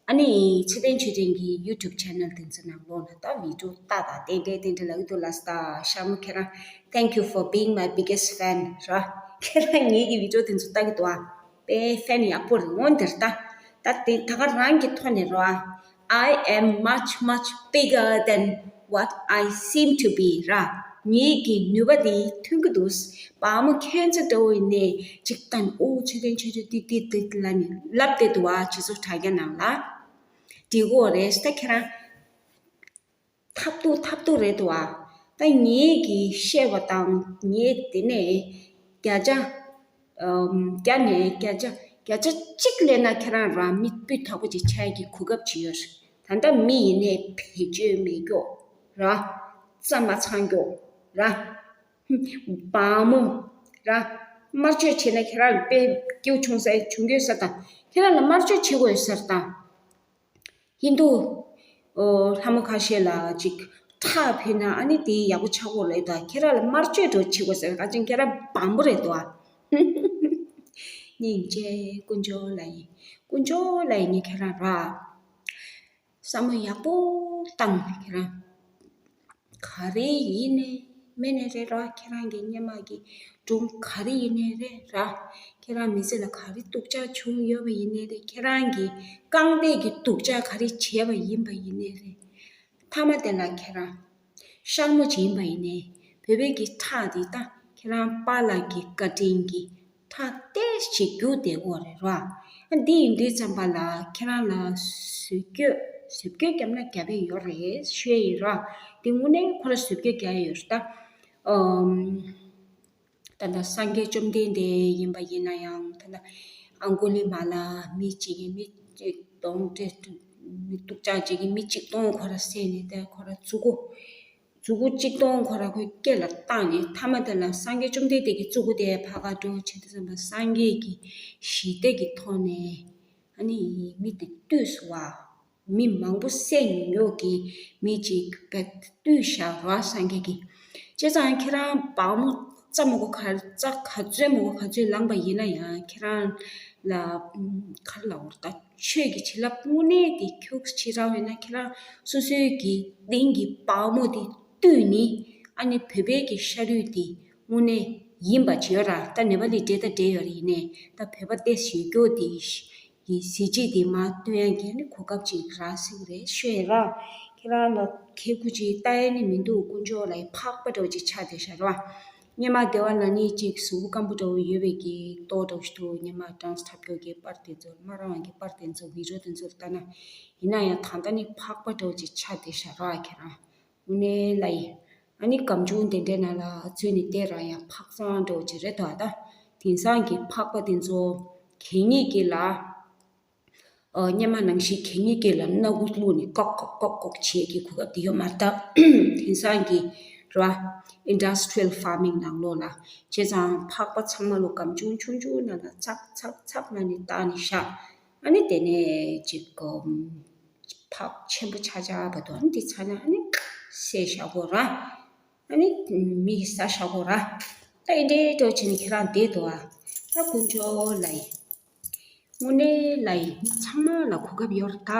ཨ་ནི་ཚེ་བརྟན་ཆོས་སྒྲོན་གྱི་ཡུ་ཊུབ་ཆེ་ནལ་དེ་ཚོ་ནང་ལོགས་ལ་ད་བི་ཌི་ཡོ་ལྟ་ད་དེ་འདྲས་དེ་འདྲས་ལ་ཡོད་དུ་ལ་ས་ད་ཤར་མོ་ཁྱེད་རང་thank you for being my biggest fan ར། ཁྱེད་རང་ངེད་ཀྱི་བི་ཌི་ཡོ་དེ་ཚོ་ལྟ་གི་འདུག་ཨ། པའི་ཕན་ཡག་པོ་རེད། འོན་ཏེ་ད་ད་དེ་ད་ག་རང་གི་ཐོག་ནས་རོ། I am much much bigger than what I seem to be ར། ངེད་ཀྱི་ནུས་པ་དེ་ཐོན་གི་འདུག་བ་མོ་ཁྱེད་ཚོ་འདྲ་བོ་ཡིན་ནའི་ཅིག་ལྟ་ནས་ཨོ་ཆོས་ལྡན་ཆོས་སྒྲོན་ཏི་ཏི་ཏི་ལ་ནི་ལབ་བསྡད་འདུག་བ། ཇི་ཚོ་དྲ་རྒྱ་ནང་ལ་འགྲིག་གོ་རེད། ད་ཁྱེད་རང་ཐབས་སྡུག་ཐབས་སྡུག་རེད་འདུག་བ། ད་ངེད་ཀྱིས་བཤད་པ་དང་ངས་དེ་ནས་བརྒྱ་ཆ་ཨམ་བརྒྱ་ནས་བརྒྱ་ཆ་བརྒྱ་ཆ་གཅིག་ལེན་ན་ཁྱེད་རང་རང་མི་སྤུས་དག་པོ་ཅིག་ཆགས་ཀྱི་གོ་སྐབས་ཅིག་ཡོད་རེད། ད་ལྟ་མི་ཡིན་ནའི་བེད་སྤྱོད་མེད་སྐྱོ་ར། རྩ་མ་ཚང་སྐྱོ་ར། བ་མོ་ར། དམར་མཆོད་བྱས་ན་ཁྱེད་རང་དཔེ་སྐྱིད་ཆུང་ས་ཆུང་སྐྱོ་ས་དང་ཁྱེད་རང་ལ་དམར་མཆོད་བྱེད་དགོས་ས་དང་། ཧིན་དུ། ཨོ་ལྷ་མོ་ཁ་ཤས་ལ་ཅིག་ཁྲག་ཕུལ་ན་ཨ་ནི་དེ་ཡག་པོ་ཆགས་ཀྱི་རེད། ད་ཁྱེད་རང་ལ་དམར་མཆོད་འདྲ་བོ་བྱེད་དགོས་ཟེར་ག་ཅིག་ཁྱེད་རང་བམ་པོ་རེད་དོ། སྙིང་རྗེ་དཀོན་མཆོག་ལ་ཡིན། དཀོན་མཆོག་ལ་ཡིན་ནི་ཁྱེད་རང་ར། བསམ་བློ་ཡག་པོ་བཏང་ཁྱེད་རང་། ག་རེ་ཡིན་ནའི་མིན་ནའི་རེད་ར། ཁྱེད་རང་གི་སྔོན་མ་གི་སྒྲུང་ག་རེ་ཡིན་ནའི་རེད་ར། ཁྱེད་རང་མི་ཚེ་ལ་ག་རེ་སྡུག་ཅག་བྱུང་ཡོད་པ་ཡིན་ནའི་རེད། ཁྱེད་རང་གི་རྐང་སྟེགས་ཀྱི་སྡུག་ཅག་ག་རེ་བྱས་པ་ཡིན་པ་ཡིན་ནའི་རེད། མཐའ་མ་དེ་ལ་ཁྱེད་རང་ཤར་མོ་ཅིག་ཡིན་པ་ཡིན་ནའི་བོད་པའི་གི་ཁྲག་འདི་ད་ཁྱེད་རང་པཱ་ལགས་ཀྱི་བཀའ་དྲིན་གྱིས་ཁྲག་ཏོག་ཙམ་རྒྱུག་བསྡད་ཡོད་རེད་ར། འདི་ཡིན་དུས་ཙམ་པ་ལ་ཁྱེད་རང་ལ་ཟུར་བསྐྱོད་ བཟོ་བཀོད་བརྒྱབ་ན་རྒྱབ་པའི་ཡོད་རེད་ཤོད་ཡིན་ར། དེ་དངོས་གནས་ཁོ་ར་བཟོ་བཀོད་རྒྱག་ཡོད་རེད་ད། ཨམ། ད་ལྟ་སངས་རྒྱས་བཅོམ་ལྡན་འདས་ཡིན་པ་ཡིན་ན་ཡང་ད་ལྟ་ཨང་གུ་ལི་མ་ལ་མི་གཅིག་གིས་མི་གཅིག་གདོང་སྤྲད། མི་སྡུག་ཅག་ཅིག་གིས་མི་གཅིག་གདོང་ཁོ་ར་བསད་ནས་ད་ཁོ་ར་མཛུ་གུ། མཛུ་གུ་གཅིག་གདོང་ཁོ་ར་ཁོའི་སྐེ་ལ་བཏགས་ནས་མཐའ་མ་དེ་ལ་སངས་རྒྱས་བཅོམ་ལྡན་འདས་ཀྱི་མཛུ་གུ་དེ་ཕར་ཁ་འགྲོ་བྱེད་དུས་ཙམ་པ་སངས་རྒྱས་ཀྱི་ཞི་བདེ་གི་ཐོག་ནས་ཨ་ནི་མི་དེ་བཏུལ་སོང་བ། མི་མང་པོ་བསད་ཉོག་གི་མི་གཅིག་བཏུལ་བཞག་ར་སངས་རྒྱས་ཀྱིས། བྱས་ཙང་ཁྱེད་རང་བག་མོ་རྩྭ་མོ་གོ་ག་རྩྭ་ག་ཚོད་མོ་གོ་ག་ཚོད་ལངས་པ་ཡིན་ན་ཡང་ཁྱེད་རང་ལ་ག་རེ་ལབ་དགོས་རེད་ད། ཆོས་ཀྱི་བྱིན་རླབས་དངོས་གནས་དེ་ཁྱོད་ཀྱིས་བྱེད་རག་ཡོད་ན་ཁྱེད་རང་སོ་སོའི་གི་གདེང་གི་བག་མོ་དེ་བཏུལ་ནས་ཨ་ནི་བོད་པའི་གི་ཤ་རུས་དེ་དངོས་གནས་ཡིན་པ་བྱེད་ཡོད་ར། ད་ནེ་པ་ལི་འདྲེ་ད་འདྲེ་ཡོད་རེད། ཡིན་ནའི་ད་བོད་པ་ཏོག་ཙམ་ཡོད་རྒྱུ་དེ་གི་གཟི་བརྗིད་དེ་མར་སྟོན་ཡག་གི་ཨ་ནི་གོ་སྐབས་ཅིག་རག་སྲིད་ཀྱི་རེད་ཤོད་ཡིན་ར། ཁྱེད་རང་ལ་ཁེ་ཁུ་ཅིག་ལྟ་ཡ་ནི་མི་འདུག་དཀོན་མཆོག་ལ་ཡི་ཕག་པ་འདྲ་བོ་ཅིག་ཆགས་བསྡད་ཤག་ར། སྔོན་མ་སྡེ་བ་ལ་ནི་ཅིག་གཟུགས་པོ་སྐམ་པོ་འདྲ་བོ་ཡོད་པའི་གི་ལྟོ་འདྲ་བོ་ཞིག་འདུག་སྔོན་མ་སྦྲང་ཐབས་སྐྱོ་གི་པར་དེ་ཚོ་མ་རང་གི་པར་དེ་ཚོ་བི་ཌིའོ་དེ་ཚོ་ལྟ་ན། ཡིན་ན་ཡང་ད་ལྟ་ནི་ཕག་པ་འདྲ་བོ་ཅིག་ཆགས་བསྡད་ཤག་ར་ཁྱེད་རང་། དངོས་གནས་ལ་ཡི། ཨ་ནི་སྒམ་ཆུང་དེ་འདྲའི་ནང་ལ་འཛུལ་ནས་བསྡད་ར་ཡང་ཕག་ཚང་འདྲ་བོ་ཅིག་རེད་དོ་ཨ་ད། དེང་སང་གི་ཕག་པ་དེ་ཚོ་གད་སྙིགས་ཀྱི་ལ། ཨ་སྔོན་མ་ནང་བཞིན་གད་སྙིགས་ཀྱི་ལ་སྣ་དགུ་བླུགས་ནས་ཀོག་ཀོག་ཀོག་ཀོག་བྱེད་ཀྱི་གོ་སྐབས་དེ་ཡོད་མ་རེད་ད། དེང་སང་གི་ར་ཨིན་ཌ་སི་ཊི་རི་ཡལ་ཕར་མིང་ནང་ལོགས་ལ། བྱས་ཙང་ཕག་པ་ཚང་མ་ལོ་སྒམ་ཆུང་ཆུང་ཆུང་ནང་ལ་ཚག་ཚག་ཚག་ལབ་ནས་བཏགས་ནས་བཞག་ཨ་ནི་དེ་ནས་ཅིག་གོ་ཕག་ཆེན་པོ་ཆགས་ཆགས་བར་དུ་ཨ་ནི་དེ་ཚར་ན་ཨ་ནི་བསད་བཞག་གོ་ར། ཨ་ནི་མི་ཡིས་ཟ་བཞག་གོ་ར། ད་ཨེ་འདྲའི་འགྲོ་བྱས་ནས་ཁྱེད་རང་བསྡད་འདུག་ཨ། ད་དཀོན་མཆོག་ལ་ཡི། དངོས་གནས་ལ་ཡི་མི་ཚང་མ་ལ་གོ་སྐབས་ཡོད་རེད་ད།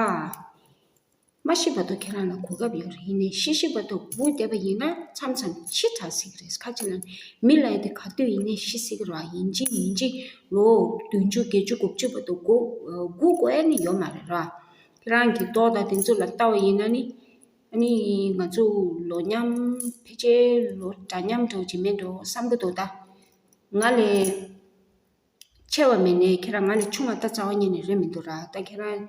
མ་ཤི་བར་དུ་ཁྱེད་རང་ལ་གོ་སྐབས་ཡོད་རེད། ཡིན་ནའི་ཤི་ཤི་བར་དུ་སྒུག་བསྡད་པ་ཡིན་ན་མཚམས་མཚམས་འཆི་དྲགས་སྲིད་ཀྱི་རེད། ཁ་ཅིག་ལ་མི་ལ་ཡི་དེ་ག་དུས་ཡིན་ནའི་ཤི་སྲིད་ཀྱི་རེད་བ། ཡིན་གཅིག་མིན་གཅིག་ལོ་བདུན་ཅུ་བརྒྱད་ཅུ་དགུ་བཅུ་བར་དུ་སྒུག་སྒུག་དགོས་ཡ་ནི་ཡོད་མ་རེད་ར། ཁྱེད་རང་གི་ལྟོ་དང་དེ་ཚོ་ལ་ལྟ་བ་ཡིན་ན་ནི། ཨ་ནི་ང་ཚོ་ལོ་མཉམ་ཕལ་ཆེར་ལོ་འདྲ་མཉམ་འདྲ་བོ་ཅིག་མེད་འགྲོ་བསམ་གི་འདུག་ད་ང་ལས་ཆེ་བ་མེད་ནའི་ཁྱེད་རང་ང་ལས་ཆུང་བ་ད་རྩ་བ་ཉིད་ནས་རེད་མི་འདུག་ར། ད་ཁྱེད་རང་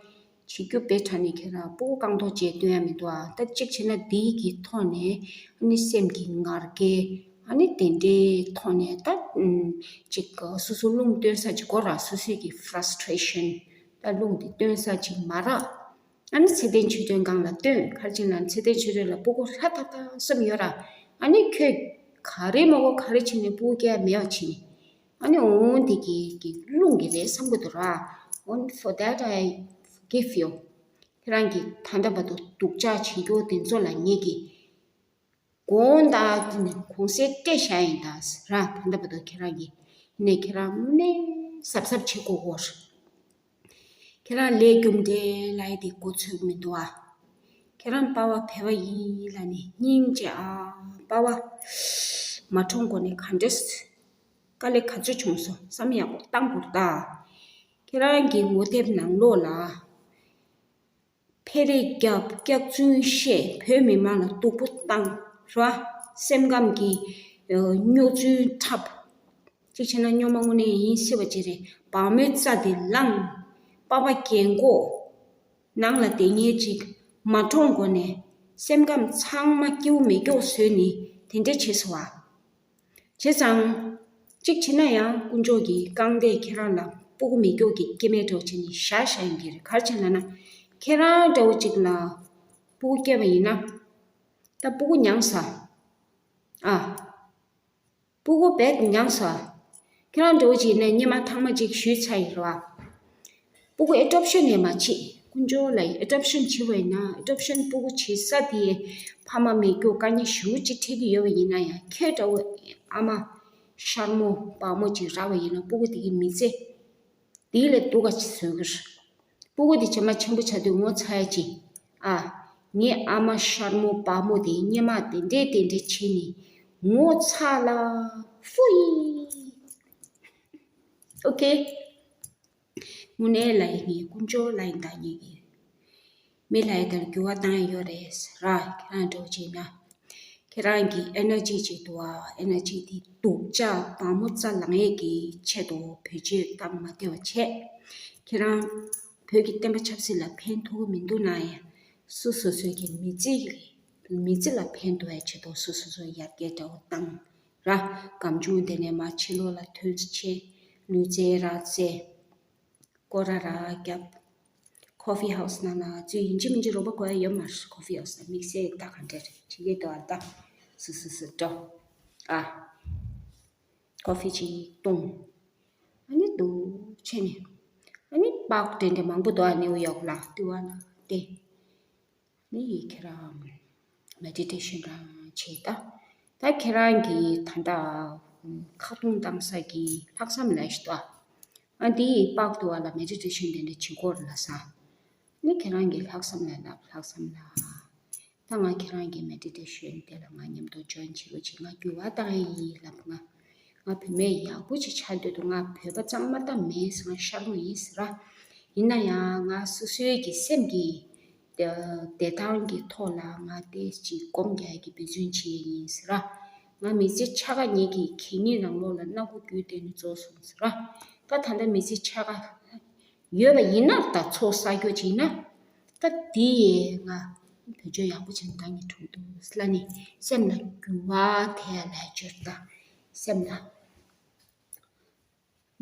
བྱེད་རྒྱུ་དཔེ་དྲག་ནས་ཁྱེད་རང་སྤུ་གུ་རྐང་ཐོག་བཅས་སྟོན་ཡ་མི་འདུག་ཨ། ད་གཅིག་བྱས་ན་འདིའི་གི་ཐོག་ནས་ཨ་ནི་སེམས་ཀྱི་ངར་སྐད་ཨ་ནི་དེ་འདྲའི་ཐོག་ནས་ད་ཅིག་སོ་སོ་རླུང་བཏོན་ས་ཅིག་དགོས་ར། སོ་སོའི་གི་ཕ་ར་སི་ཊི་རེ་ཤན་ད་རླུང་དེ་བཏོན་ས་ཅིག་མ་རག་ཨ་ནི་ཚེ་བརྟན་ཆོས་སྒྲོན་སྒང་ལ་སྟོན། ག་རེ་བྱས་ན་ཚེ་བརྟན་ཆོས་སྒྲོན་ལ་སྤུ་གུ་ཧྲ་ཐག་ཐག་གསུམ་ཡོད་ར། ཨ་ནི་ཁྱོད་ག་རེ་མ་གོ་ག་རེ་བྱས་ནས་སྤུ་གུ་སྐྱེ་ཡ་མེད་པ་བྱས་ནས། ཨ་ནི་འོང་འདི་གི་གི་རླུང་གི་རེད་བསམ་གི་འདུག་ར། འོང་for that I forgive you. ཁྱེད་རང་གི་ད་ལྟ་བར་དུ་སྡུག་ཅག་བྱེད་རྒྱུ་དེ་ཚོ་ལ་ངེད་ཀྱི་དགོངས་དག་གོང་གསལ་སྤྲད་བཞག་ཡིན་ད་ར། ད་ལྟ་བར་དུ་ཁྱེད་རང་གིས་ནས་ཁྱེད་རང་ནས་གཟབ་གཟབ་བྱེད་དགོས་གོ། ཁྱེད་རང་ལས་རྒྱུ་འབྲས་ལ་ཡི་དེ་གོ་ཚོད་མི་འདུག་ཨ། ཁྱེད་རང་པ་བ་བོད་པ་ཡིན་ལ་ནི་སྙིང་རྗེ་ཨ། པ་བ་མ་གྲོངས་གོང་ནས་ག་འདྲས་དཀའ་ལས་ག་ཚོད་བྱུང་སོང་བསམ་ཡག་པོ་བཏང་དགོས་ད། ཁྱེད་རང་གི་ངོ་དེབ་ནང་ལོགས་ལ། འཕེལ་རིས་བརྒྱབ། སྐྱག་རྫུན་བཤད། བོད་མི་མང་ལ་སྡུག་པོ་བཏང་ར། སེམས་ཁམས་ཀྱི་རྙོག་རྫུན་འཁྲབ། གཅིག་བྱས་ན་སྨྱོ་མ་དངོས་གནས་ཡིན་སྲིད་པ་ཅིག་རེད། བག་མོའི་རྩྭ་དེ་བླངས། པ་ཕ་རྒན་གོག་ནང་ལ་བསྡད་མཁན་ཅིག་མ་གྲོངས་གོང་ནས་སེམས་ཁམས་ཚང་མ་སྐྱིད་པོ་མེད་སྐྱོ་བཟོས་ནས་དེ་འདྲ་བྱས་སོང་བ། བྱས་ཙང་། གཅིག་བྱས་ན་ཡང་དཀོན་མཆོག་གིས་རྐང་འདས་ཁྱེད་རང་ལ་སྤུ་གུ་མེད་སྐྱོ་གི་སྐྱེ་དམན་འདྲ་བོ་བྱས་ནས་བཞག་བཞག་ཡིན་གྱི་རེད། ག་རེ་བྱས་ལབ་ན། ཁྱེད་རང་འདྲ་བོ་ཅིག་ལ་སྤུ་གུ་སྐྱེས་པ་ཡིན་ན། ད་སྤུ་གུ་མྱངས་ས། ཨ། སྤུ་གུ་རྦད་མྱངས་ས། ཁྱེད་རང་འདྲ་བོ་ཅིག་ནས་སྔོན་མ་ཐེངས་མ་གཅིག་ཞུས་ཚར་ཡིན་རེད་བ། སྤུ་གུ་ཨེ་ཌོབ་ཤན་ཡང་མ་བྱེད། དཀོན་མཆོག་ལ་ཡི་ཨེ་ཌོབ་ཤན་བྱེད་པ་ཡིན་ན་ཨེ་ཌོབ་ཤན་སྤུ་གུ་བྱེད་ས་དེ་ཕ་མ་མེད་སྐྱོ་དཀའ་ངལ་ཞེ་པོ་ཅིག་འཕྲད་ཀྱི་ཡོད་པ་ཡིན་ན་ཡང་ཁྱོད་འདྲ་བོ་ཨ་མ་ཤར་མོ་བག་མོ་ཅིག་རག་པ་ཡིན་ན་སྤུ་གུ་དེ་གི་མི་ཚེ་དེ་ལས་སྡུག་ག་ཅིག་བཟོ་གི་རེད། སྤུ་གུ་དེ་ཇེ་མ་ཆེན་པོ་ཆགས་དུས་ངོ་ཚ་ཡ་ཅིག་ཨ། ངའི་ཨ་མ་ཤར་མོ་བག་མོ་དེ་སྔོན་མ་དེ་འདྲས་དེ་འདྲས་བྱས་ནས་ངོ་ཚ་ལ་ཧྥུ་ཡི། ཨོ་ཁེ། དངོས་གནས་ལ་ཡི་ངས་དཀོན་མཆོག་ལ་ཡི་ད་ངེད་ཀྱི་མི་ལ་ཡི་དར་འགྱུར་བ་བཏང་ཡི་ཡོད་རེད་ཟེར་ར། ཁྱེད་རང་འདྲ་བོ་བྱས་ན། ཁྱེད་རང་གི་ཨེ་ནར་ཇི་ཅིག་འདུག་ཨ། ཨེ་ནར་ཇི་དེ་སྡུག་ཅག་བག་མོ་རྩ་ལངས་ཡས་ཀྱི་ཆེད་དུ་བེད་སྤྱོད་བཏང་མ་བདེ་བ་བྱས། ཁྱེད་རང་བོད་ཀྱི་བསྟན་པ་ཆབ་སྲིད་ལ་ཕན་ཐོགས་ཀྱི་མི་འདུག་ན་ཡང་ སོ་སོ་སོའི་གི་མི་ཚེ་མི་ཚེ་ལ་ཕན་ཐོགས་ཡ་ཆེད་དུ་སོ་སོ་སོ་ཡར་རྒྱས་འདྲ་བོ་བཏང་ར། སྒམ་ཆུང་དེ་ནས་མར་ཕྱི་ལོགས་ལ་ཐོན་ཆེ་ལུས་རྩལ་རག་རྩལ། སྐོར་ར་ར་རྒྱབ། ཀོ་ཕི་ཧའུ་སི་ནང་ལ་ཚུར་ཡིན་གཅིག་མིན་གཅིག་རོགས་པ་དགོས་ཡ་ཡོད་མ་རེད། ཀོ་ཕི་ཧའུ་སི་ལ་དམིགས་བསལ་ད་ག་འདྲ་རེད་བྱེད་ཀྱི་འདུག་ཨ། ད་སུ་སུ་སུ་འགྲོ་ཨ། ཀོ་ཕི་ཅིག་བཏུང་། ཨ་ནི་འདུག་བྱས་ནས། ཨ་ནི་པཱརྐ་འདྲ་འདྲ་མང་པོ་འདུག་ཨ། ནིའུ་ཡོག་ལ་ལྟེ་བ་ལ་བལྟས། ནི་ཁྱེད་རང་མེ་ཌི་ཊེ་ཤན་རང་བྱེད་ད། ད་ཁྱེད་རང་གི་ད་ལྟ་ཁ་རྡུང་བཏང་ས་གི་ལྷག་བསམ་ལ་ཞིག་ཏོ། ཨ་འདི་པཱརྐ་དུ་བ་ལ་མེ་ཌི་ཊེ་ཤན་དེ་འདྲ་བྱེད་དགོས་རེད་ལ་ས། ནི་ཁྱེད་རང་གི་ལྷག་བསམ་ལ་ལབ། ལྷག་བསམ་ལ། ད་ང་ཁྱེད་རང་གི་མེ་ཌི་ཊེ་ཤན་དེ་ལ་ང་མཉམ་དུ་ཇོ་ཡིན་བྱེད་དགོས་ཅིག་ང་འགྱུར་བ་བཏང་ཡ་ཡིན་ལབ། ང་ང་བུད་མེད་ཡག་པོ་ཅིག་ཆགས་འདོད་འདུག་ང་བོད་པ་གཙང་མ་ད་མེད་ཟེར། ང་ཤར་ལུང་ཡིན་ཟེར་ར། ཡིན་ན་ཡང་ང་སོ་སོའི་གི་སེམས་ཀྱི་བདེ་ཐང་གི་ཐོག་ལ་ང་ཏོག་ཙམ་སྒོམ་རྒྱག་གི་འབད་བརྩོན་བྱེད་ཡིན་ཟེར་ར། ང་མི་ཚེ་ཕྱེད་ཀ་ངེད་ཀྱི་གད་སྙིགས་ནང་ལོགས་ལ་སྣ་སྒོ་བརྒྱུད་དེ་ནི་རྫོགས་སོང་ཟེར་ར། ད་ད་ལྟ་མི་ཚེ་ཕྱེད་ཀ་ཡོད་པ་ཡིན་ན། ད་ཚོགས་བསགས་རྒྱུ་ཅིག་ཡིན་ན། ད་འདི་ཡས་ང་བེད་སྤྱོད་ཡག་པོ་བྱས་ནས་ད་ངས་གྲོངས་འདུག་ལ་ནི་སེམས་ལ་འགྱུར་བ་ཐེབས་ལ་བཅོས་ད། སེམས་ལ་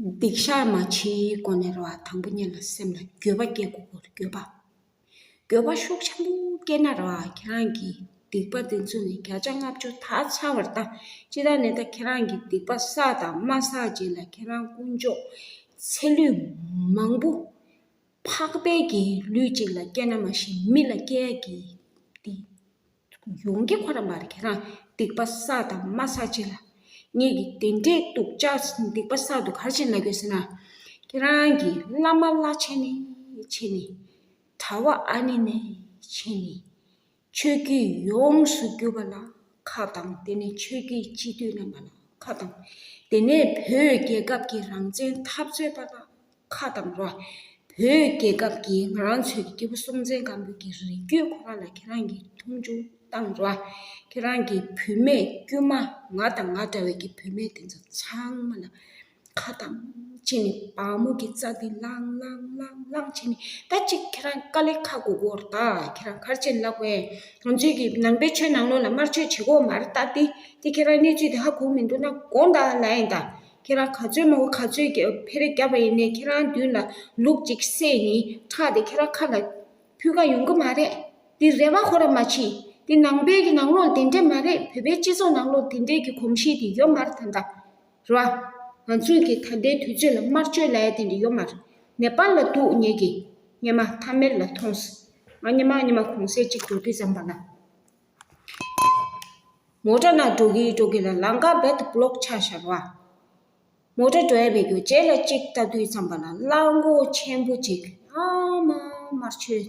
སྡིག་བཤགས་མ་བྱེད་གོང་ནས་རེད་བ། དང་པོ་ཉིད་ལ་སེམས་ལ་འགྱོད་པ་སྐྱེ་དགོས་གོ། འགྱོད་པ། འགྱོད་པ་ཤུགས་ཆེན་པོ་སྐྱེས་ན་རེད་བ། ཁྱེད་རང་གི་སྡིག་པ་དེ་ཚོ་ནི་བརྒྱ་ཆ་ལྔ་བཅུ་དག་ཚར་བ་རེད་ད། སྤྱིར་བཏང་ནས་ད་ཁྱེད་རང་གི་སྡིག་པ་བསགས་དང་མ་བསགས་རྗེས་ལ་ཁྱེད་རང་དཀོན་མཆོག་ཚེ་ལུས་མང་པོ་འཕགས་པའི་གི་ལུས་གཅིག་ལ་སྐྱེས་ན་མ་གཞི་མི་ལ་སྐྱེ་ཡ་གི་དེ་ཡོང་གི་ཁོ་ར་མ་རེད། ཁྱེད་རང་སྡིག་པ་བསགས་དང་མ་བསགས་རྗེས་ལ། ངེད་ཀྱི་དེ་འདྲའི་སྡུག་ཅག་སྡིག་པ་བསགས་འདུག་ག་རེ་བྱས་ནས་ལབ་དགོས་ཟེར་ན། ཁྱེད་རང་གི་བླ་མ་བླ་ཆེན་ནས་བྱས་ནས། གྲྭ་པ་ཨ་ནེ་ནས་བྱས་ནས། ཆོས་བརྒྱུད་ཡོངས་སུ་གྱུར་པ་ལ་ཁ་བཏང་། དེ་ནས་ཆོས་བརྒྱུད་སྤྱི་འཐུས་རྣམ་པ་ལ་ཁ་བཏང་། དེ་ནས་བོད་རྒྱལ་ཁབ་ཀྱི་རང་བཙན་འཐབ་རྩོད་པ་ལ་ཁ་བཏང་རོགས། བོད་རྒྱལ་ཁབ་ཀྱི་ང་རང་ཚོའི་སྐྱེས་བུ་སྲོང་བཙན་སྒམ་པོ་གི་རིགས་རྒྱུད་ཁོ་རང་ལ་ཁྱེད་རང་གིས་མཐོང་ཆུང་བཏང་རོགས། ཁྱེད་རང་གི་བུད་མེད་དཀྱུས་མ་ང་དང་ང་འདྲ་བའི་གི་བུད་མེད་དེ་ཚོ་ཚང་མ་ལ་ཁ་བཏང་བྱས་ནས་བག་མོ་གི་རྩ་དེ་ལངས་ལངས་ལངས་ལངས་བྱས་ནས། ད་ཅིག་ཁྱེད་རང་དཀའ་ལས་ཁག་དགོས་ཀྱི་ཡོད་རེད། ད་ཁྱེད་རང་ག་རེ་བྱས་ནས་ལབ་དགོས། ང་ཚོའི་གི་ནང་པའི་ཆོས་ནང་ལོགས་ལ་དམར་མཆོད་བྱེད་དགོས་མ་རེད། ད་དེ་དེ་ཁྱེད་རང་གནས་ཚུལ་དེ་ཧ་གོ་མི་འདུག་ན་དགོངས་དག་ལབ་ཡིན། ད་ཁྱེད་རང་ག་ཚོད་མང་པོ་ག་ཚོད་ཀྱི་ཕེ་རེ་བརྒྱབ་པ་ཡིན་ནའི་ཁྱེད་རང་མདུན་ལ་ལུག་ཅིག་བསད་ནས་ཁྲག་དེ་ཁྱེད་རང་ཁ་ལ་ཕུལ་ག་ཡོང་གི་མ་རེད། དེ་རེ་བ་ཁོ་རང་མ་བྱེད། དེ་ནང་པའི་གི་ནང་ལོགས་དེ་འདྲས་མ་རེད། བོད་པའི་སྤྱི་ཚོགས་ནང་ལོགས་དེ་འདྲས་ཀྱི་གོམས་གཤིས་དེ་ཡོད་མ་རེད་ད་ལྟ། རེད་བ། ང་ཚོའི་གི་ད་ལྟའི་དུས་ཚོད་ལ་དམར་མཆོད་ལབ་ཡ་དེ་འདྲ་ཡོད་མ་རེད། ནེ་པཱལ་ལ་འདུག་ངེད་ཀྱི་སྔོན་མ་ཐ་མལ་ལ་མཐོང་སོང་། ང་སྔོན་མ་སྔོན་མ་གུང་སེང་གཅིག་འགྲོ་དུས་ཙམ་པ་ལ། མོ་ཊ་ནང་འགྲོ་གི་འགྲོ་གི་ལ་ལམ་ཁ་རྦད་དེ་བློག་ཆགས་བཞག་པ། མོ་ཊ་འགྲོ་ཡ་མེད་རྒྱུ། རྗེས་ལ་གཅིག་ལྟ་དུས་ཙམ་པ་ལ་གླང་གོག་ཆེན་པོ་གཅིག་ཨ་མ་དམར་མཆོད་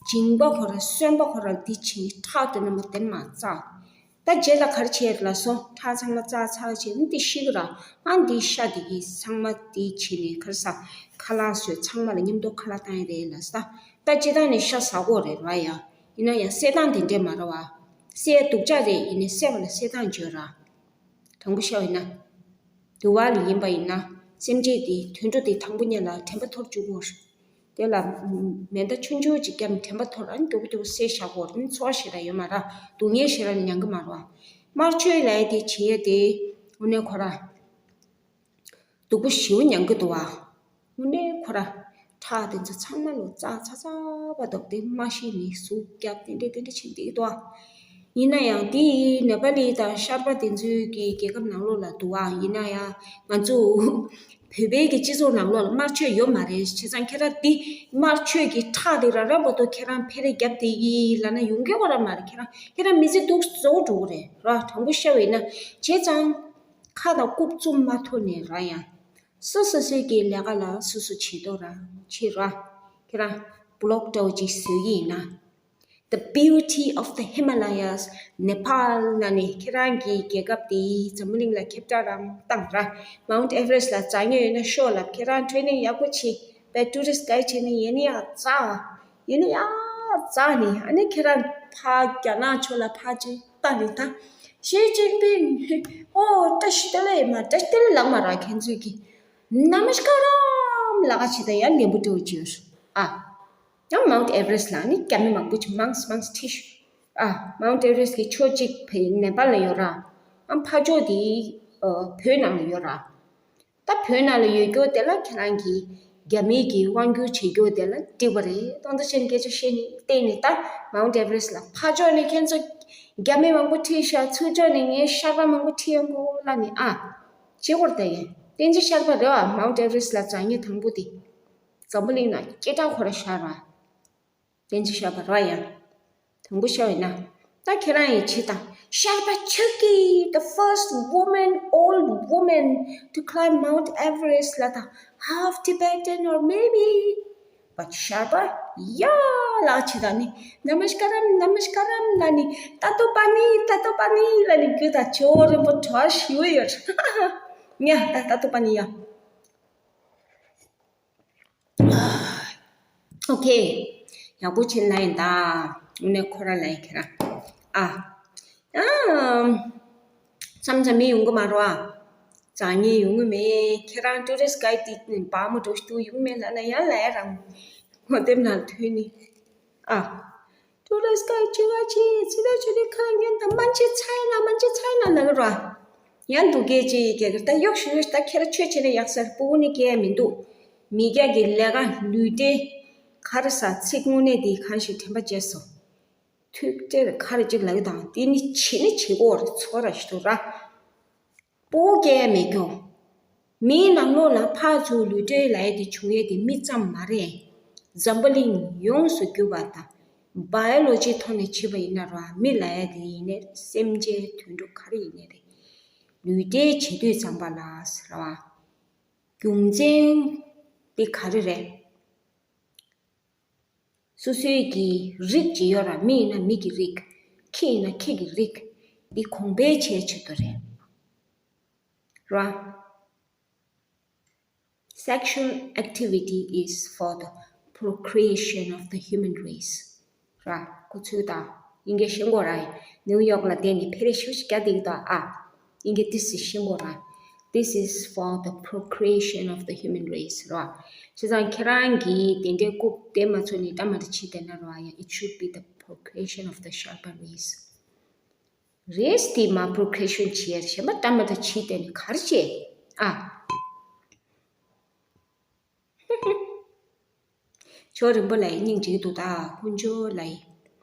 མཇིང་པ་ཁོ་ར་གསོན་པ་ཁོ་ར་འདི་བྱས་ཁྲག་དེ་རྣམ་པ་དེ་མར་བཙགས། ད་རྗེས་ལ་ག་རེ་བྱས་ལབ་སོང་། ཁྲག་ཚང་མ་བཙགས་ཚར་བྱས་ནི་དེ་ཤི་གི་ར། ཨ་འདི་ཤ་དེ་གི་ཚང་མ་དེ་བྱས་ནས་ག་རེ་ཟ། ཁ་ལག་བཟོས། ཚང་མ་ལ་མཉམ་དུ་ཁ་ལག་བཏང་ཡ་རེད་ལབ་ས། ད་སྤྱིར་བཏང་ནས་ཤ་ཟ་དགོས་རེད་ར་ཡ། ཡིན་ན་ཡང་བསད་སྟངས་དེ་འདྲས་མ་རེད་བ། བསད་སྡུག་ཅག་རེད། ཡིན་ནའི་བསད་པ་ལ་བསད་སྟངས་བརྗོད་ར། དྲང་པོ་བཤད་པ་ཡིན་ན། དུ་བ་ལ་ཡིན་པ་ཡིན་ན། སེམས་ཅན་དེ་དུད་འགྲོ་དེ་དང་པོ་ཉིད་ལ་དྲན་པ་འཐོར་བཅུག་དགོས། དེ་ལ་མེ་མདའ་ཆུང་ཆུང་ཅིག་བརྒྱབ་ནས་དྲན་པ་འཐོར། ཨ་ནི་མགྱོགས་པོ་མགྱོགས་པོ་བསད་བཞག་དགོས། ཨ་ནི་ཚོར་བ་ཞེ་དྲག་ཡོད་མ་རེད། སྡུག་བསྔལ་ཞེ་དྲག་མྱང་གི་མ་རེད་བ། དམར་མཆོད་ལབ་ཡ་དེ་བྱེད་ཡ་དེ། དངོས་གནས་ཁོ་ར་སྡུག་པོ་ཞེ་པོ་མྱང་གི་འདུག་བ། དངོས་གནས་ཁོ་ར་ཁྲག་དེ་ཚོ་ཚང་མ་ལོ་ཙག་ཚ་ཚ་བ་འདུག་དེ་མ་ཤི་ནས་ཟུག་རྒྱབ་དེ་འདྲས་དེ་འདྲས་བྱེད་བསྡད་འདུག་བ། ཡིན་ན་ཡང་དེ་ནེ་པ་ལི་དང་ཤར་པ་དེ་ཚོའི་གི་རྒྱལ་ཁབ་ནང་ལོགས་ལ་འདུག་བ། ཡིན་ན་ཡང་ང་ཚོ་བོད་པའི་གི་སྤྱི་ཚོགས་ནང་ལོགས་ལ་དམར་མཆོད་ཡོད་མ་རེད། བྱས་ཙང་ཁྱེད་རང་དེ་དམར་མཆོད་ཀྱི་ཁྲག་དེ་རང་རང་བར་དུ་ཁྱེད་རང་ཕེ་རེ་རྒྱབ་བསྡད་ཀྱི་ལབ་ན་ཡོང་གི་ཡོད་ར་མ་རེད། ཁྱེད་རང་ཁྱེད་རང་མི་ཚེ་སྡུག་བཟོ་འགྲོ་གི་རེད་ར། དྲང་པོ་བཤད་པ་ཡིན་ན། བྱས་ཙང་ཁ་དང་རྐུབ་བཙུམ་མ་ཐུབ་ནས་ར་ཡང་། སོ་སོ་སོའི་གི་ལས་ཀ་ལ་སོ་སོ་བྱེད་དོ་ར་བྱེད་ར། ཁྱེད་རང་བི་ལོག་འདྲ་བོ་ཅིག་བཟོས་ཀྱི་ཡིན་ན། The beauty of the Himalayas, Nepal ལ་ནི་ཁྱེད་རང་གི་རྒྱལ་ཁབ་དེ་འཛམ་བུ་གླིང་ལ་ཁྱབ་བསྒྲགས་རང་བཏང་ར། Mount Everest ལ་འཛེག་མྱོང་ཡོད་ན་ཤོག་ལབ། ཁྱེད་རང་ཊེ་རེ་ནིང་ཡག་པོ་བྱེད་པའི་ཊུ་རི་སི་ཊི་གའིཌ་བྱས་ནས་ཡིན་ན་ཡང་འཛེག་ཡིན་ན་ཡང་འཛེག་ནས་ཨ་ནི་ཁྱེད་རང་ཕར་རྒྱ་ནག་ཕྱོགས་ལ་ཕར་ཅིག་ལྟ་ནས་ད། ཞི་ཅིན་ཕིང་ཨོ་བཀྲ་ཤིས་བདེ་ལེགས་མ་བཀྲ་ཤིས་བདེ་ལེགས་ལབ་མ་ར། ཁྱེད་ཚོས་ཀྱི་ནམ་སྐར་རམ་ལབ་ཀ་བྱེད་ད་ཡ་ལན་པོ་སྤྲོད་བྱོས་ཨ། ཡང་Mount Everest་ལ་ནི་རྒྱ་མི་མང་པོ་ཅིག་མང་མང་ཁྲིད་ཤག་ཨ། Mount Everest་གི་ཕྱོགས་གཅིག་བོད་ནེ་པཱལ་ལ་ཡོད་ར། ཨ་ཕར་ཕྱོགས་དེ་ཨ་བོད་ནང་ལ་ཡོད་ར། ད་བོད་ནང་ལ་ཡོད་རྒྱུ་དེ་ལ་ཁྱེད་རང་གིས་རྒྱ་མི་གི་དབང་བསྒྱུར་བྱེད་རྒྱུ་དེ་ལ་འགྲིག་པ་རེད། ཏོག་ཙམ་སྐད་ཆ་བཤད་ནས་བལྟས་ནས་ད་Mount Everest་ལ་ཕར་ཕྱོགས་ནས་ཁྱེད་ཚོ་རྒྱ་མི་མང་པོ་ཁྲིད་ཤག་ཚུར་ཕྱོགས་ནས་ངའི་ཤར་པ་མང་པོ་ཁྲིད་ཡོང་གོ་ལབ་ནས་ཨ། བྱེད་དགོས་རེད་ད་ཡིན། བསྟན་འཛིན་ཤར་པ་རེད་བ། Mount Everest་ལ་འཛེགས་མཁན་དང་པོ་དེ། འཛམ་བུ་གླིང་ནང་སྐད་གྲགས་ཁོ་རང་ཤར་བ། བསྟན་འཛིན་ཤར་པ་ར་ཡང་། དང་པོ་ཤར་བས་ན། ད་ཁྱེད་རང་ཡིས་བྱེད་དང་། ཤར་པ་ཆག་གི the first woman, old woman to climb Mount Everest ལ་དང་། Half Tibetan or maybe, but ཤར་པ་ཡ་ལགས་བྱེད་དང་ནི། Namaskaram, Namaskaram ལ་ནི། Tato Pani, Tato Pani ལ་ནི་རྒྱུ་དང་ཇོ་རིན་པོ་གྲོ་ཞུ་ཡོད། ཉ་ད་Tato Pani ཡ། ཨོ་ཁེ། ཡག་པོ་བྱེད་ལ་ཡིན་ད། དངོས་གནས་ཁོ་ར་ལ་ཡིན་ཁྱེད་ར། ཨ། ཨ། མཚམས་མཚམས་མི་ཡོང་གི་མ་རོ་ཨ། ཙང་ངས་ཡོང་གི་མེད། ཁྱེད་རང་tourist guide་དེ་བག་མོ་འགྲོ་ཞུ་ཡོང་མེད་ལབ་ན་ཡང་ལབ་ཡ་རང་། ངོ་དེབ་ནང་ཐོན་ནི། ཨ། tourist guide་བྱེད་ག་ཆེ་ཚིག་ལ་ཆུ་ལི་ཁ་ཉན་དང་མན་ཆི་ཚའི་ན་མན་ཆི་ཚའི་ན་ལ་ར། ཡང་འདུག་གེ་ཅི་ཡི་གེ་གི་ད་གཡོག་ཞུ་ད་ཁྱེད་ར་ཆོས་བྱེད་ན་ཡག་ས་རེད། སྤུ་གུ་ནི་སྐྱེ་ཡ་མི་འདུག་མི་སྐྱ་གི་ལས་ཀ་ལུས་བདེ་ག་རེ་ཟ་ཚིག་དངོས་གནས་དེ་གང་ཞིག་དྲན་པ་བརྗེད་སོང་། ཐུགས་ཁྲལ་ག་རེ་ཅིག་ལབ་ཀྱི་དང་དེ་ནི་བྱེད་ནི་བྱེད་དགོས་རེད། ཚོ་ར་ཞིག་ཏུ་ར། སྤོ་སྐྱེལ་མེད་ཀྱོ། མིའི་ནང་ལོགས་ལ་ཕར་ཚུར་ལུས་འབྲེལ་ལབ་ཡ་དེ་བྱུང་ཡས་དེ་མི་ཙམ་མ་རེད། འཛམ་བུ་གླིང་ཡོངས་སུ་གྱུར་པ་དང་། བ་ཡོ་ལོ་ཇི་ཐོག་ནས་བྱས་པ་ཡིན་ན་ར་མི་ལབ་ཡ་དེ་ཡིན་ནའི་སེམས་ཅན་དུད་འགྲོ་ག་རེ་ཡིན་ནའི་རེད། ལུས་འབྲེལ་བྱེད་དུས་ཙམ་པ་ལ་ཟེར་བ། རྒྱུ་མཚན་དེ་ག་རེ་རེད། སོ་སོའི་གི་རིགས་ཅིག་ཡོད་ར། མི་ཡིན་ན་མི་གི་རིགས། ཁྱི་ཡིན་ན་ཁྱི་གི་རིགས། འདི་གོང་འཕེལ་བྱེད་ཆེད་དུ་རེད། ར། Sexual activity is for the procreation of the human race. ར། ཁོ་ཚོས་ད་དབྱིན་སྐད་ཤེས་དགོས་ར། ནིའུ་ཡོག་ལ་བསྡད་ནས་ཕེ་རེ་ཤུ་ཤི་རྒྱ་དེ་གི་ད་ཨ། དབྱིན་སྐད་ཏི་སི་ཤེས་དགོས་ར། This is for the procreation of the human race. ར། བྱས་ཙང་ཁྱེད་རང་གིས་དེ་འདྲའི་རྐུབ་དེ་མ་ཚོ་ནས་ཏ་མ་ཏ་ཕྱི་དེ་ན་ར་ཡ། It should be the procreation of the Sherpa race. རེས་དེ་མ་procreation བྱེད་ཡ་གཞན་པ་ཏ་མ་ཏ་ཕྱི་དེ་ནས་ག་རེ་བྱེད་ཨ། ཇོ་རིན་པོ་ལགས་སྙིང་རྗེ་འདུག་ད་དཀོན་མཆོག་ལགས།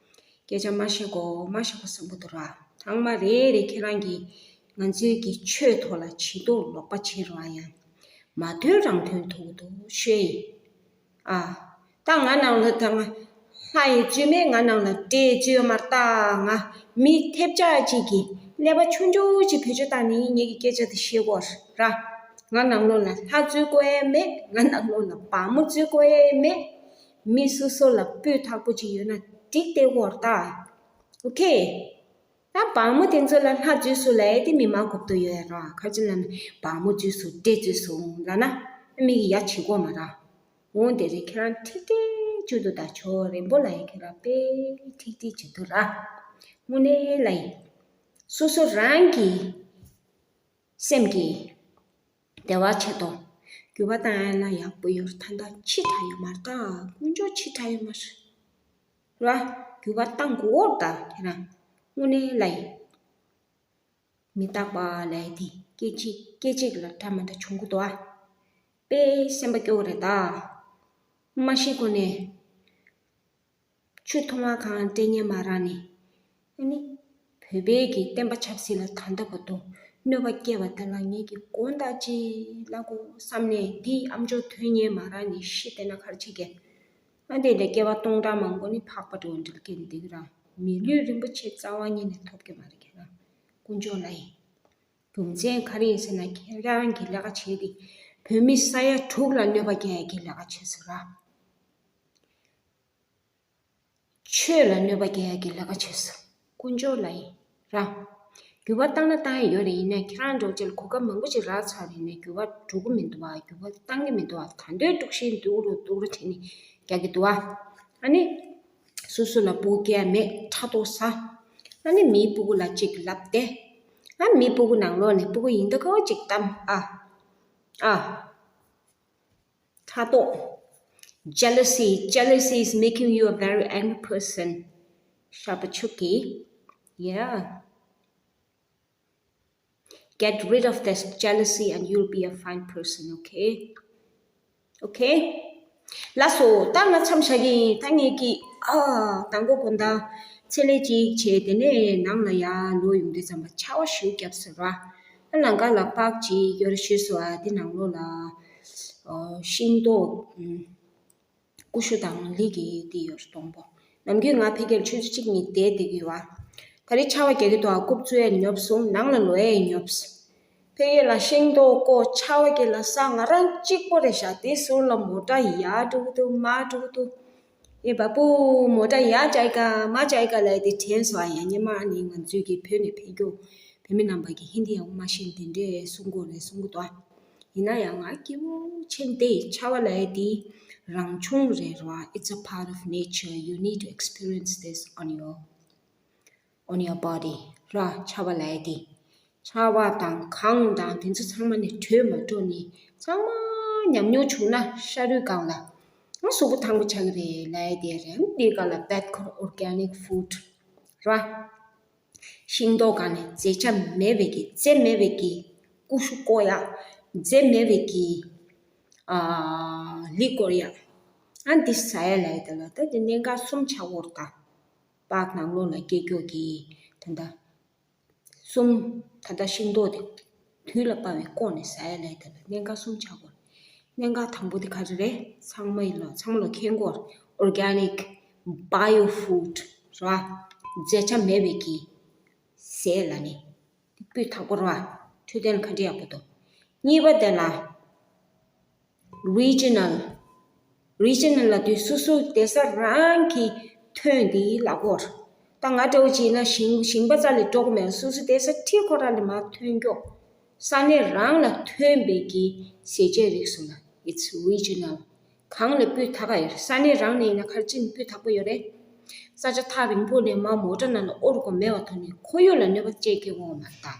སྐད་ཆ་མ་བཤད་གོ་མ་བཤད་གོ་བསམ་གི་འདུག་ར། ཚང་མ་རེ་རེ་ཁྱེད་རང་གིས་ང་ཚོའི་གི་ཆོས་ཐོག་ལ་ཇུས་གཏོགས་ལོག་པ་བྱེད་རོགས་ཨ། ཡང་མ་ཐོན་རང་ཐོན་ཐུག་འདུག་ཤོད་ཡིན། ཨ། ད་ང་ནང་ལ་ད་ང་ལྷ་ཡི་བཙུན་མས་ང་ནང་ལ་འདྲེ་བཙུན་མར་ལྟ་ང་མི་ཐེབས་ཆག་ཅིག་གི་ཀླད་པ་ཆུང་ཆུང་ཅིག་བེད་སྤྱོད་བཏང་ནས་ངེད་ཀྱི་སྐད་ཆ་དེ་བཤད་གོ་ར། ང་ནང་ལོགས་ལ་ལྷ་བཙུན་དགོས་ཡས་མེད། ང་ནང་ལོགས་ལ་བག་མོ་བཙུན་དགོས་ཡས་མེད། མི་སོ་སོ་ལ་སྤུས་དག་པོ་ཅིག་ཡོད་ན་འགྲིག་སྟེ་གོ་ར་ད། ཨོ་ཁེ། ད་བག་མོ་དེ་ཚོ་ལ་ལྷ་བཙུན་སོང་ལབ་ཡས་དེ་མི་མང་གོ་བརྡ་ཡོད་ཡ་ར། ཁ་ཅིག་ལ་ནི་བག་མོ་བཙུན་སོང་འདྲེ་བཙུན་སོང་ལབ་ན་མི་གི་ཡ་བྱེད་གོ་མ་ར། འོང་དེ་རིང་ཁྱེད་རང་ཁྲིག་ཁྲིག་བྱེད་འདུག་ད་ཇོ་རིན་པོ་ལགས་ཡིན་ཁྱེད་རང་དཔེ་ཁྲིག་ཁྲིག་བྱེད་འདུག་ར། དངོས་གནས་ལ་ཡིན། སོ་སོ་རང་གི་སེམས་ཀྱི་བདེ་བ་ཆེད་དུ་འགྱུར་བ་བཏང་ཡ་ན་ཡག་པོ་ཡོད་རེད། ད་ལྟ་ཕྱི་དྲགས་ཡོད་མ་རེད། ད་དཀོན་མཆོག་ཕྱི་དྲགས་ཡོད་མ་རེད་ར། འགྱུར་བ་བཏང་དགོས་ད་ཁྱེད་རང་དངོས་གནས་ལ་ཡིན། མི་རྟག་པ་ལབ་ཡ་དེ་སྐད་ཅིག་སྐད་ཅིག་ལ་འདྲ་མི་འདྲ་བྱུང་གི་འདུག་ཨ། དཔེ་སེམས་པ་སྐྱོ་བོ་རེད་ད། མ་ཤི་གོང་ནས་ཆུ་འཐུང་བ་གང་སྤྲད་ཉན་མ་རག་ནས། ཨ་ནི། བོད་པའི་གི་བསྟན་པ་ཆབ་སྲིད་ལ་ད་ལྟ་བར་དུ་གནོད་པ་སྐྱེལ་བ་དེ་ལ་ངེད་ཀྱི་དགོངས་དག་ཅིག་ལབ་དགོས་བསམ་ནས་འདིའི་ཨ་མཆོག་དོན་གཉེར་མ་རག་ནས་ཤི་བསྡད་ན་ག་རེ་བྱེད་ཀྱི། ཨ་འདི་ལས་སྐྱེ་བ་སྟོང་ཕྲག་མང་པོ་ནི་འཕགས་པ་འགྲོ་འགྲུལ་སྐྱེལ་ནས་བསྡད་ཀྱི་ར། མི་ལུས་རིན་པོ་ཆེ་རྩ་བ་ཉིད་ནས་ཐོབ་ཀྱི་མ་རེད་ཁྱེད་རང་། དཀོན་མཆོག་ལ་ཡིན། རྒྱུ་མཚན་ག་རེ་ཡིན་ཟེར་ན་ཁྱེད་རང་གི་ལས་ཀ་བྱེད་དེ་བོད་མི་ས་ཡ་དྲུག་ལ་གནོད་པ་སྐྱེལ་ཡ་གི་ལས་ཀ་བྱེད་ཟེར་ར། ཆོས་ལ་གནོད་པ་སྐྱེལ་ཡ་གི་ལས་ཀ་བྱེད་ཟེར། དཀོན་མཆོག་ལ་ཡིན་ར། འགྱུར་བ་བཏང་ན་བཏང་ཡ་ཡོད་རེད། ཡིན་ནའི་ཁྱེད་རང་འདྲ་བོ་ཅིག་ལ་གོ་སྐབས་མང་པོ་ཅིག་རག་ཚར་རེད། ཡིན་ནའི་འགྱུར་བ་འགྲོ་གི་མི་འདུག་བ། འགྱུར་བ་བཏང་གི་མི་འདུག་བ། ད་འདོད་དཀྲུག་ཤིང་འདུག་རུ་འདུག་རུ་བྱས་ནས་རྒྱག་གི་འདུག་བ། ཨ་ནི། སོ་སོ་ལ་སྤུ་གུ་སྐྱེ་ཡ་མེད། ཕྲག་དོག་ཟ། ཨ་ནི་མིའི་སྤུ་གུ་ལ་ཅིག་ལབ་སྟེ། ཨ་མིའི་སྤུ་གུ་ནང་ལོགས་ནས་སྤུ་གུ་ཡིན་ད་ག་བ་ཅིག་གཏམ་ཨ། ཨ། ཕྲག་དོག Jealousy. Jealousy is making you a very angry person. Shabachuki. Yeah. Get rid of this jealousy and you'll be a fine person, okay? Okay? ལགས་སོ། ད་ང་མཚམས་བཞག་གི་ཡིན། ད་ངས་ཀྱིས་ཨ་དང་པོ་དགོང་དག་ཚེ་ལས་གཅིག་བྱས། དེ་ནས་ནང་ལ་ཡར་ལོག་ཡོང་དུས་ཙམ་པ་ཆར་པ་ཞེ་པོ་བརྒྱབ་ཟེར་བ། ཨ་ལང་ཀ་ལ་པགས་ཅིག་གཡར་ཞུས་སོང་། ཨ་དེ་ནང་ལོགས་ལ་ཨ་ཤིང་ཏོག་ཨུམ། ཀུ་ཤུ་དང་ལི་གི་དེ་ཡོད་སྟོང་པོ། ནམ་རྒྱུན་ང་ཕ་གིར་ཆུ་ཚོད་གཅིག་གཉིས་བསྡད་བསྡད་ཀྱི་ཡོད་པ། ད་རེས་ཆར་པ་རྒྱག་གི་འདུག་ཨ། རྐུབ་བཙུགས་ཡས་ཉོབ་སོང་། ནང་ལ་ལོག་ཡས་ཉོབ། ཕ་གི་ལ་ཤིང་ཏོག་བརྐོ། ཆར་པ་གི་ལ་ས་ང་རང་གཅིག་པོ་རེད་ཤག་དེ་ཟུར་ལ་མོ་ཊ་ཡར་འགྲོ་གི་འདུག་མར་འགྲོ་གི་འདུག་ཨེ་བ་པུ། མོ་ཊ་ཡར་བཅའ་ག་མར་བཅའ་ག་ལབ་དེ་དྲན་སོང་། ཡ་ཉི་མ་ནི་ང་ཚོའི་གི་བོད་ནས་ཕེབས་རྒྱུ་བོད་མི་རྣམ་པ་གི་ཧིན་དི་ཡག་པོ་མ་ཤེས་དེ་འདྲས་གསུང་གི་རེད་གསུང་གི་འདུག་ཡིན་ན་ཡང་ང་སྐྱིད་པོ་ཆེན་ཏེ་ཆར་པ་ལབ་ཡས་དེ་རང་བྱུང་རེད་ར། It's a part of nature. You need to experience this on your on your body ར། ཆར་པ་ལབ་ཡས་དེ་ཆར་པ་དང་གངས་དང་དེ་ཚོ་ཚང་མ་ནས་དྲོད་མ་དྲོ་ནི་ཚང་མ་ཉམས་མྱོང་བྱུང་ན་ཤ་རུས་གང་ལ་ང་གཟུགས་པོ་ཐང་པོ་ཆགས་ཀྱི་རེད་ལབ་ཡས་དེ་རེད། འདི་ག་ལ་བད་ཁོར་organic food ར། ཤིང་ཏོག་ག་ནས་རྫས་ཆ་མེད་པའི་གི་རྫས་མེད་པའི་གི་ཀུ་ཤུ་བརྐོ་ཡ། རྫས་མེད་པའི་གི་ཨ་ལི་བརྐོ་ཡ། ཨ་འདི་ཟ་ཡ་ལབ་ཡ་དེ་ལ་ད་འདི་གནད་འགག་གསུམ་ཆགས་ཡོད་རེད་ད། པགས་ནང་ལོགས་ལ་སྐྱེ་རྒྱུ་གི་ད་ལྟ་གསུམ། ད་ལྟ་ཤིང་ཏོག་དེ་དུས་ལ་དཔག་པའི་བརྐོས་ནས་ཟ་ཡ་ལབ་ཡ་དེ་ལ་གནད་འགག་གསུམ་ཆགས་ཡོད་རེད། གནད་འགག་དང་པོ་དེ་ག་རེ་རེད། ཚང་མ་ཡིན་ལ་ཚང་མ་ལ་མཁྱེན་གྱི་ཡོད་རེད། Organic bio food ར། རྫས་ཆ་མེད་པའི་གི་ཟས་ལ་ནི་དེ་སྤུས་དག་པོ་ར། འཕྲོད་བསྟེན་ལ་ག་འདྲ་ཡག་པོ་འདུག་གཉིས་པ་དེ་ལ་regional regional ལབ་དུས་སོ་སོའི་བསྡད་ས་རང་གི་ཐོན་དེ་ལབ་ཀྱི་ཡོད་རེད། ད་ང་འདྲ་བོ་ཅིག་ཡིན་ན་ཞིང་ཞིང་པ་རྩ་ལས་འགྲོ་གི་མེད། སོ་སོའི་བསྡད་ས་འཁྲིས་ཁོ་རང་ལས་མར་ཐོན་རྒྱུ། ས་གནས་རང་ལ་ཐོན་པའི་གི་ཟས་བཅད་རིགས་སུ་ལ། It's regional. གང་ལས་སྤུས་དག་ག་ཡོད་རེད། ས་གནས་རང་ནས་ཡིན་ན་ག་རེ་ཅིག་སྤུས་དག་པོ་ཡོད་རེད། ས་ཆ་ཐག་རིང་པོ་ནས་མར་མོ་ཊ་ནང་ལ་དབོར་དགོས་མེད་པ་ཐོག་ནས་ཁོར་ཡུག་ལ་གནོད་པ་སྐྱེལ་མཁན་ཡོང་བ་མ་རེད་ད།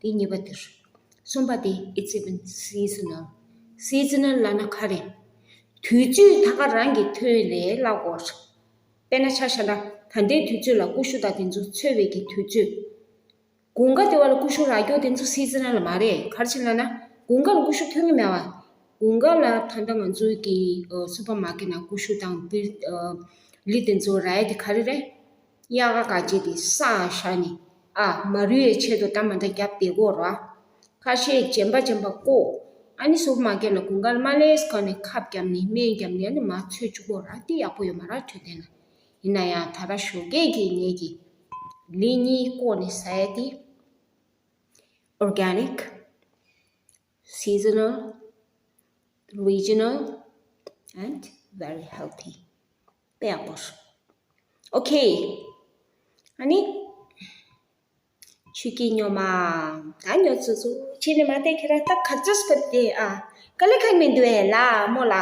དེ་གཉིས་པ་དེ་རེད། གསུམ་པ་དེ་it's even seasonal. Seasonal ལབ་ན་ག་རེ། དུས་ཚོད་ད་ག་རང་གི་ཐོན་རེད་ལབ་དགོས་རེད། དཔེར་ན་ཆ་བཞག་ན་ད་ལྟའི་དུས་ཚོད་ལ་ཀུ་ཤུ་དང་དེ་ཚོ་འཚོ་བའི་གི་དུས་ཚོད། དགུན་ཁ་དེ་བ་ལ་ཀུ་ཤུ་རག་རྒྱུ་དེ་ཚོ་seasonal ལ་མ་རེད། ག་རེ་བྱས་ལབ་ན་དགུན་ཁ་ལ་ཀུ་ཤུ་ཐོན་གི་མེད་པ། དགུན་ཁ་ལ་ད་ལྟ་ང་ཚོའི་གི་ཨ་སུ་པར་མར་ཀེཊ་ནང་ཀུ་ཤུ་དང་བི་ཨ་ལི་དེ་ཚོ་རག་ཡ་དེ་ག་རེ་རེད། དབྱར་ཁ་དགའ་སྤྲོ་དེ་ས་བཞག་ནས་ཨ་མ་རུལ་ཡའི་ཆེད་དུ་ད་མ་འདྲ་རྒྱབ་བསྡད་ཀྱི་ཡོད་རེད། ཁ་ཤས་རྗེན་པ་རྗེན་པ་བརྐོ། ཨ་ནི་སུ་པར་མར་ཀེཊ་ལ་དགུན་ཁ་ལ་མ་ལས་གང་ནས་ཁབ་བརྒྱབ་ནས་སྨན་བརྒྱབ་ནས་ཨ་ནི་མར་འཚོས་བཅུག་གི་ཡོད་རེད། དེ་ཡག་པོ་ཡོད་མ་རེད་འཕྲོད་བསྟེན་ལ། ཡིན་ན་ཡང་ད་ལྟ་ཞོགས་ཀས་ཀྱི་ངེད་ཀྱི་ལི་གཉིས་བརྐོས་ནས་ཟ་ཡ་དེ་organic, seasonal, regional and very healthy. དཔེ་ཡག་པོ་རེད། Okay. ཨ་ནི་ཆོས་སྐྱིད་སྨྱོན་མ། ད་སྨྱོ་ཙུ་ཙུ་ཕྱི་ནས་མ་བལྟས་ཁྱེད་རང་ད་ག་ཚོད་སྐབས་དེ་ཨ། དཀའ་ལས་ཁག་མི་འདུག་ཨེ་ལ་མོ་ལ།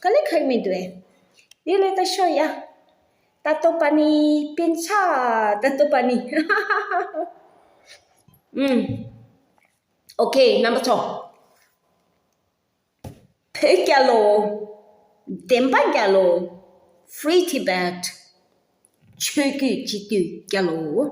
དཀའ་ལས་ཁག་མི་འདུག་ཨེ། དེ་ལས་ད་ཤོག་ཡ། ད་ལྟོ་པ་ནི་པིན་ཆ། ད་ལྟོ་པ་ནི། ཨུམ། Okay རྣམ་པ་ཚོ། བོད་རྒྱལ་ལོ། བདེན་པ་རྒྱལ་ལོ། Free Tibet། ཆོས་བརྒྱུད་སྤྱི་འཐུས་རྒྱལ་ལོ།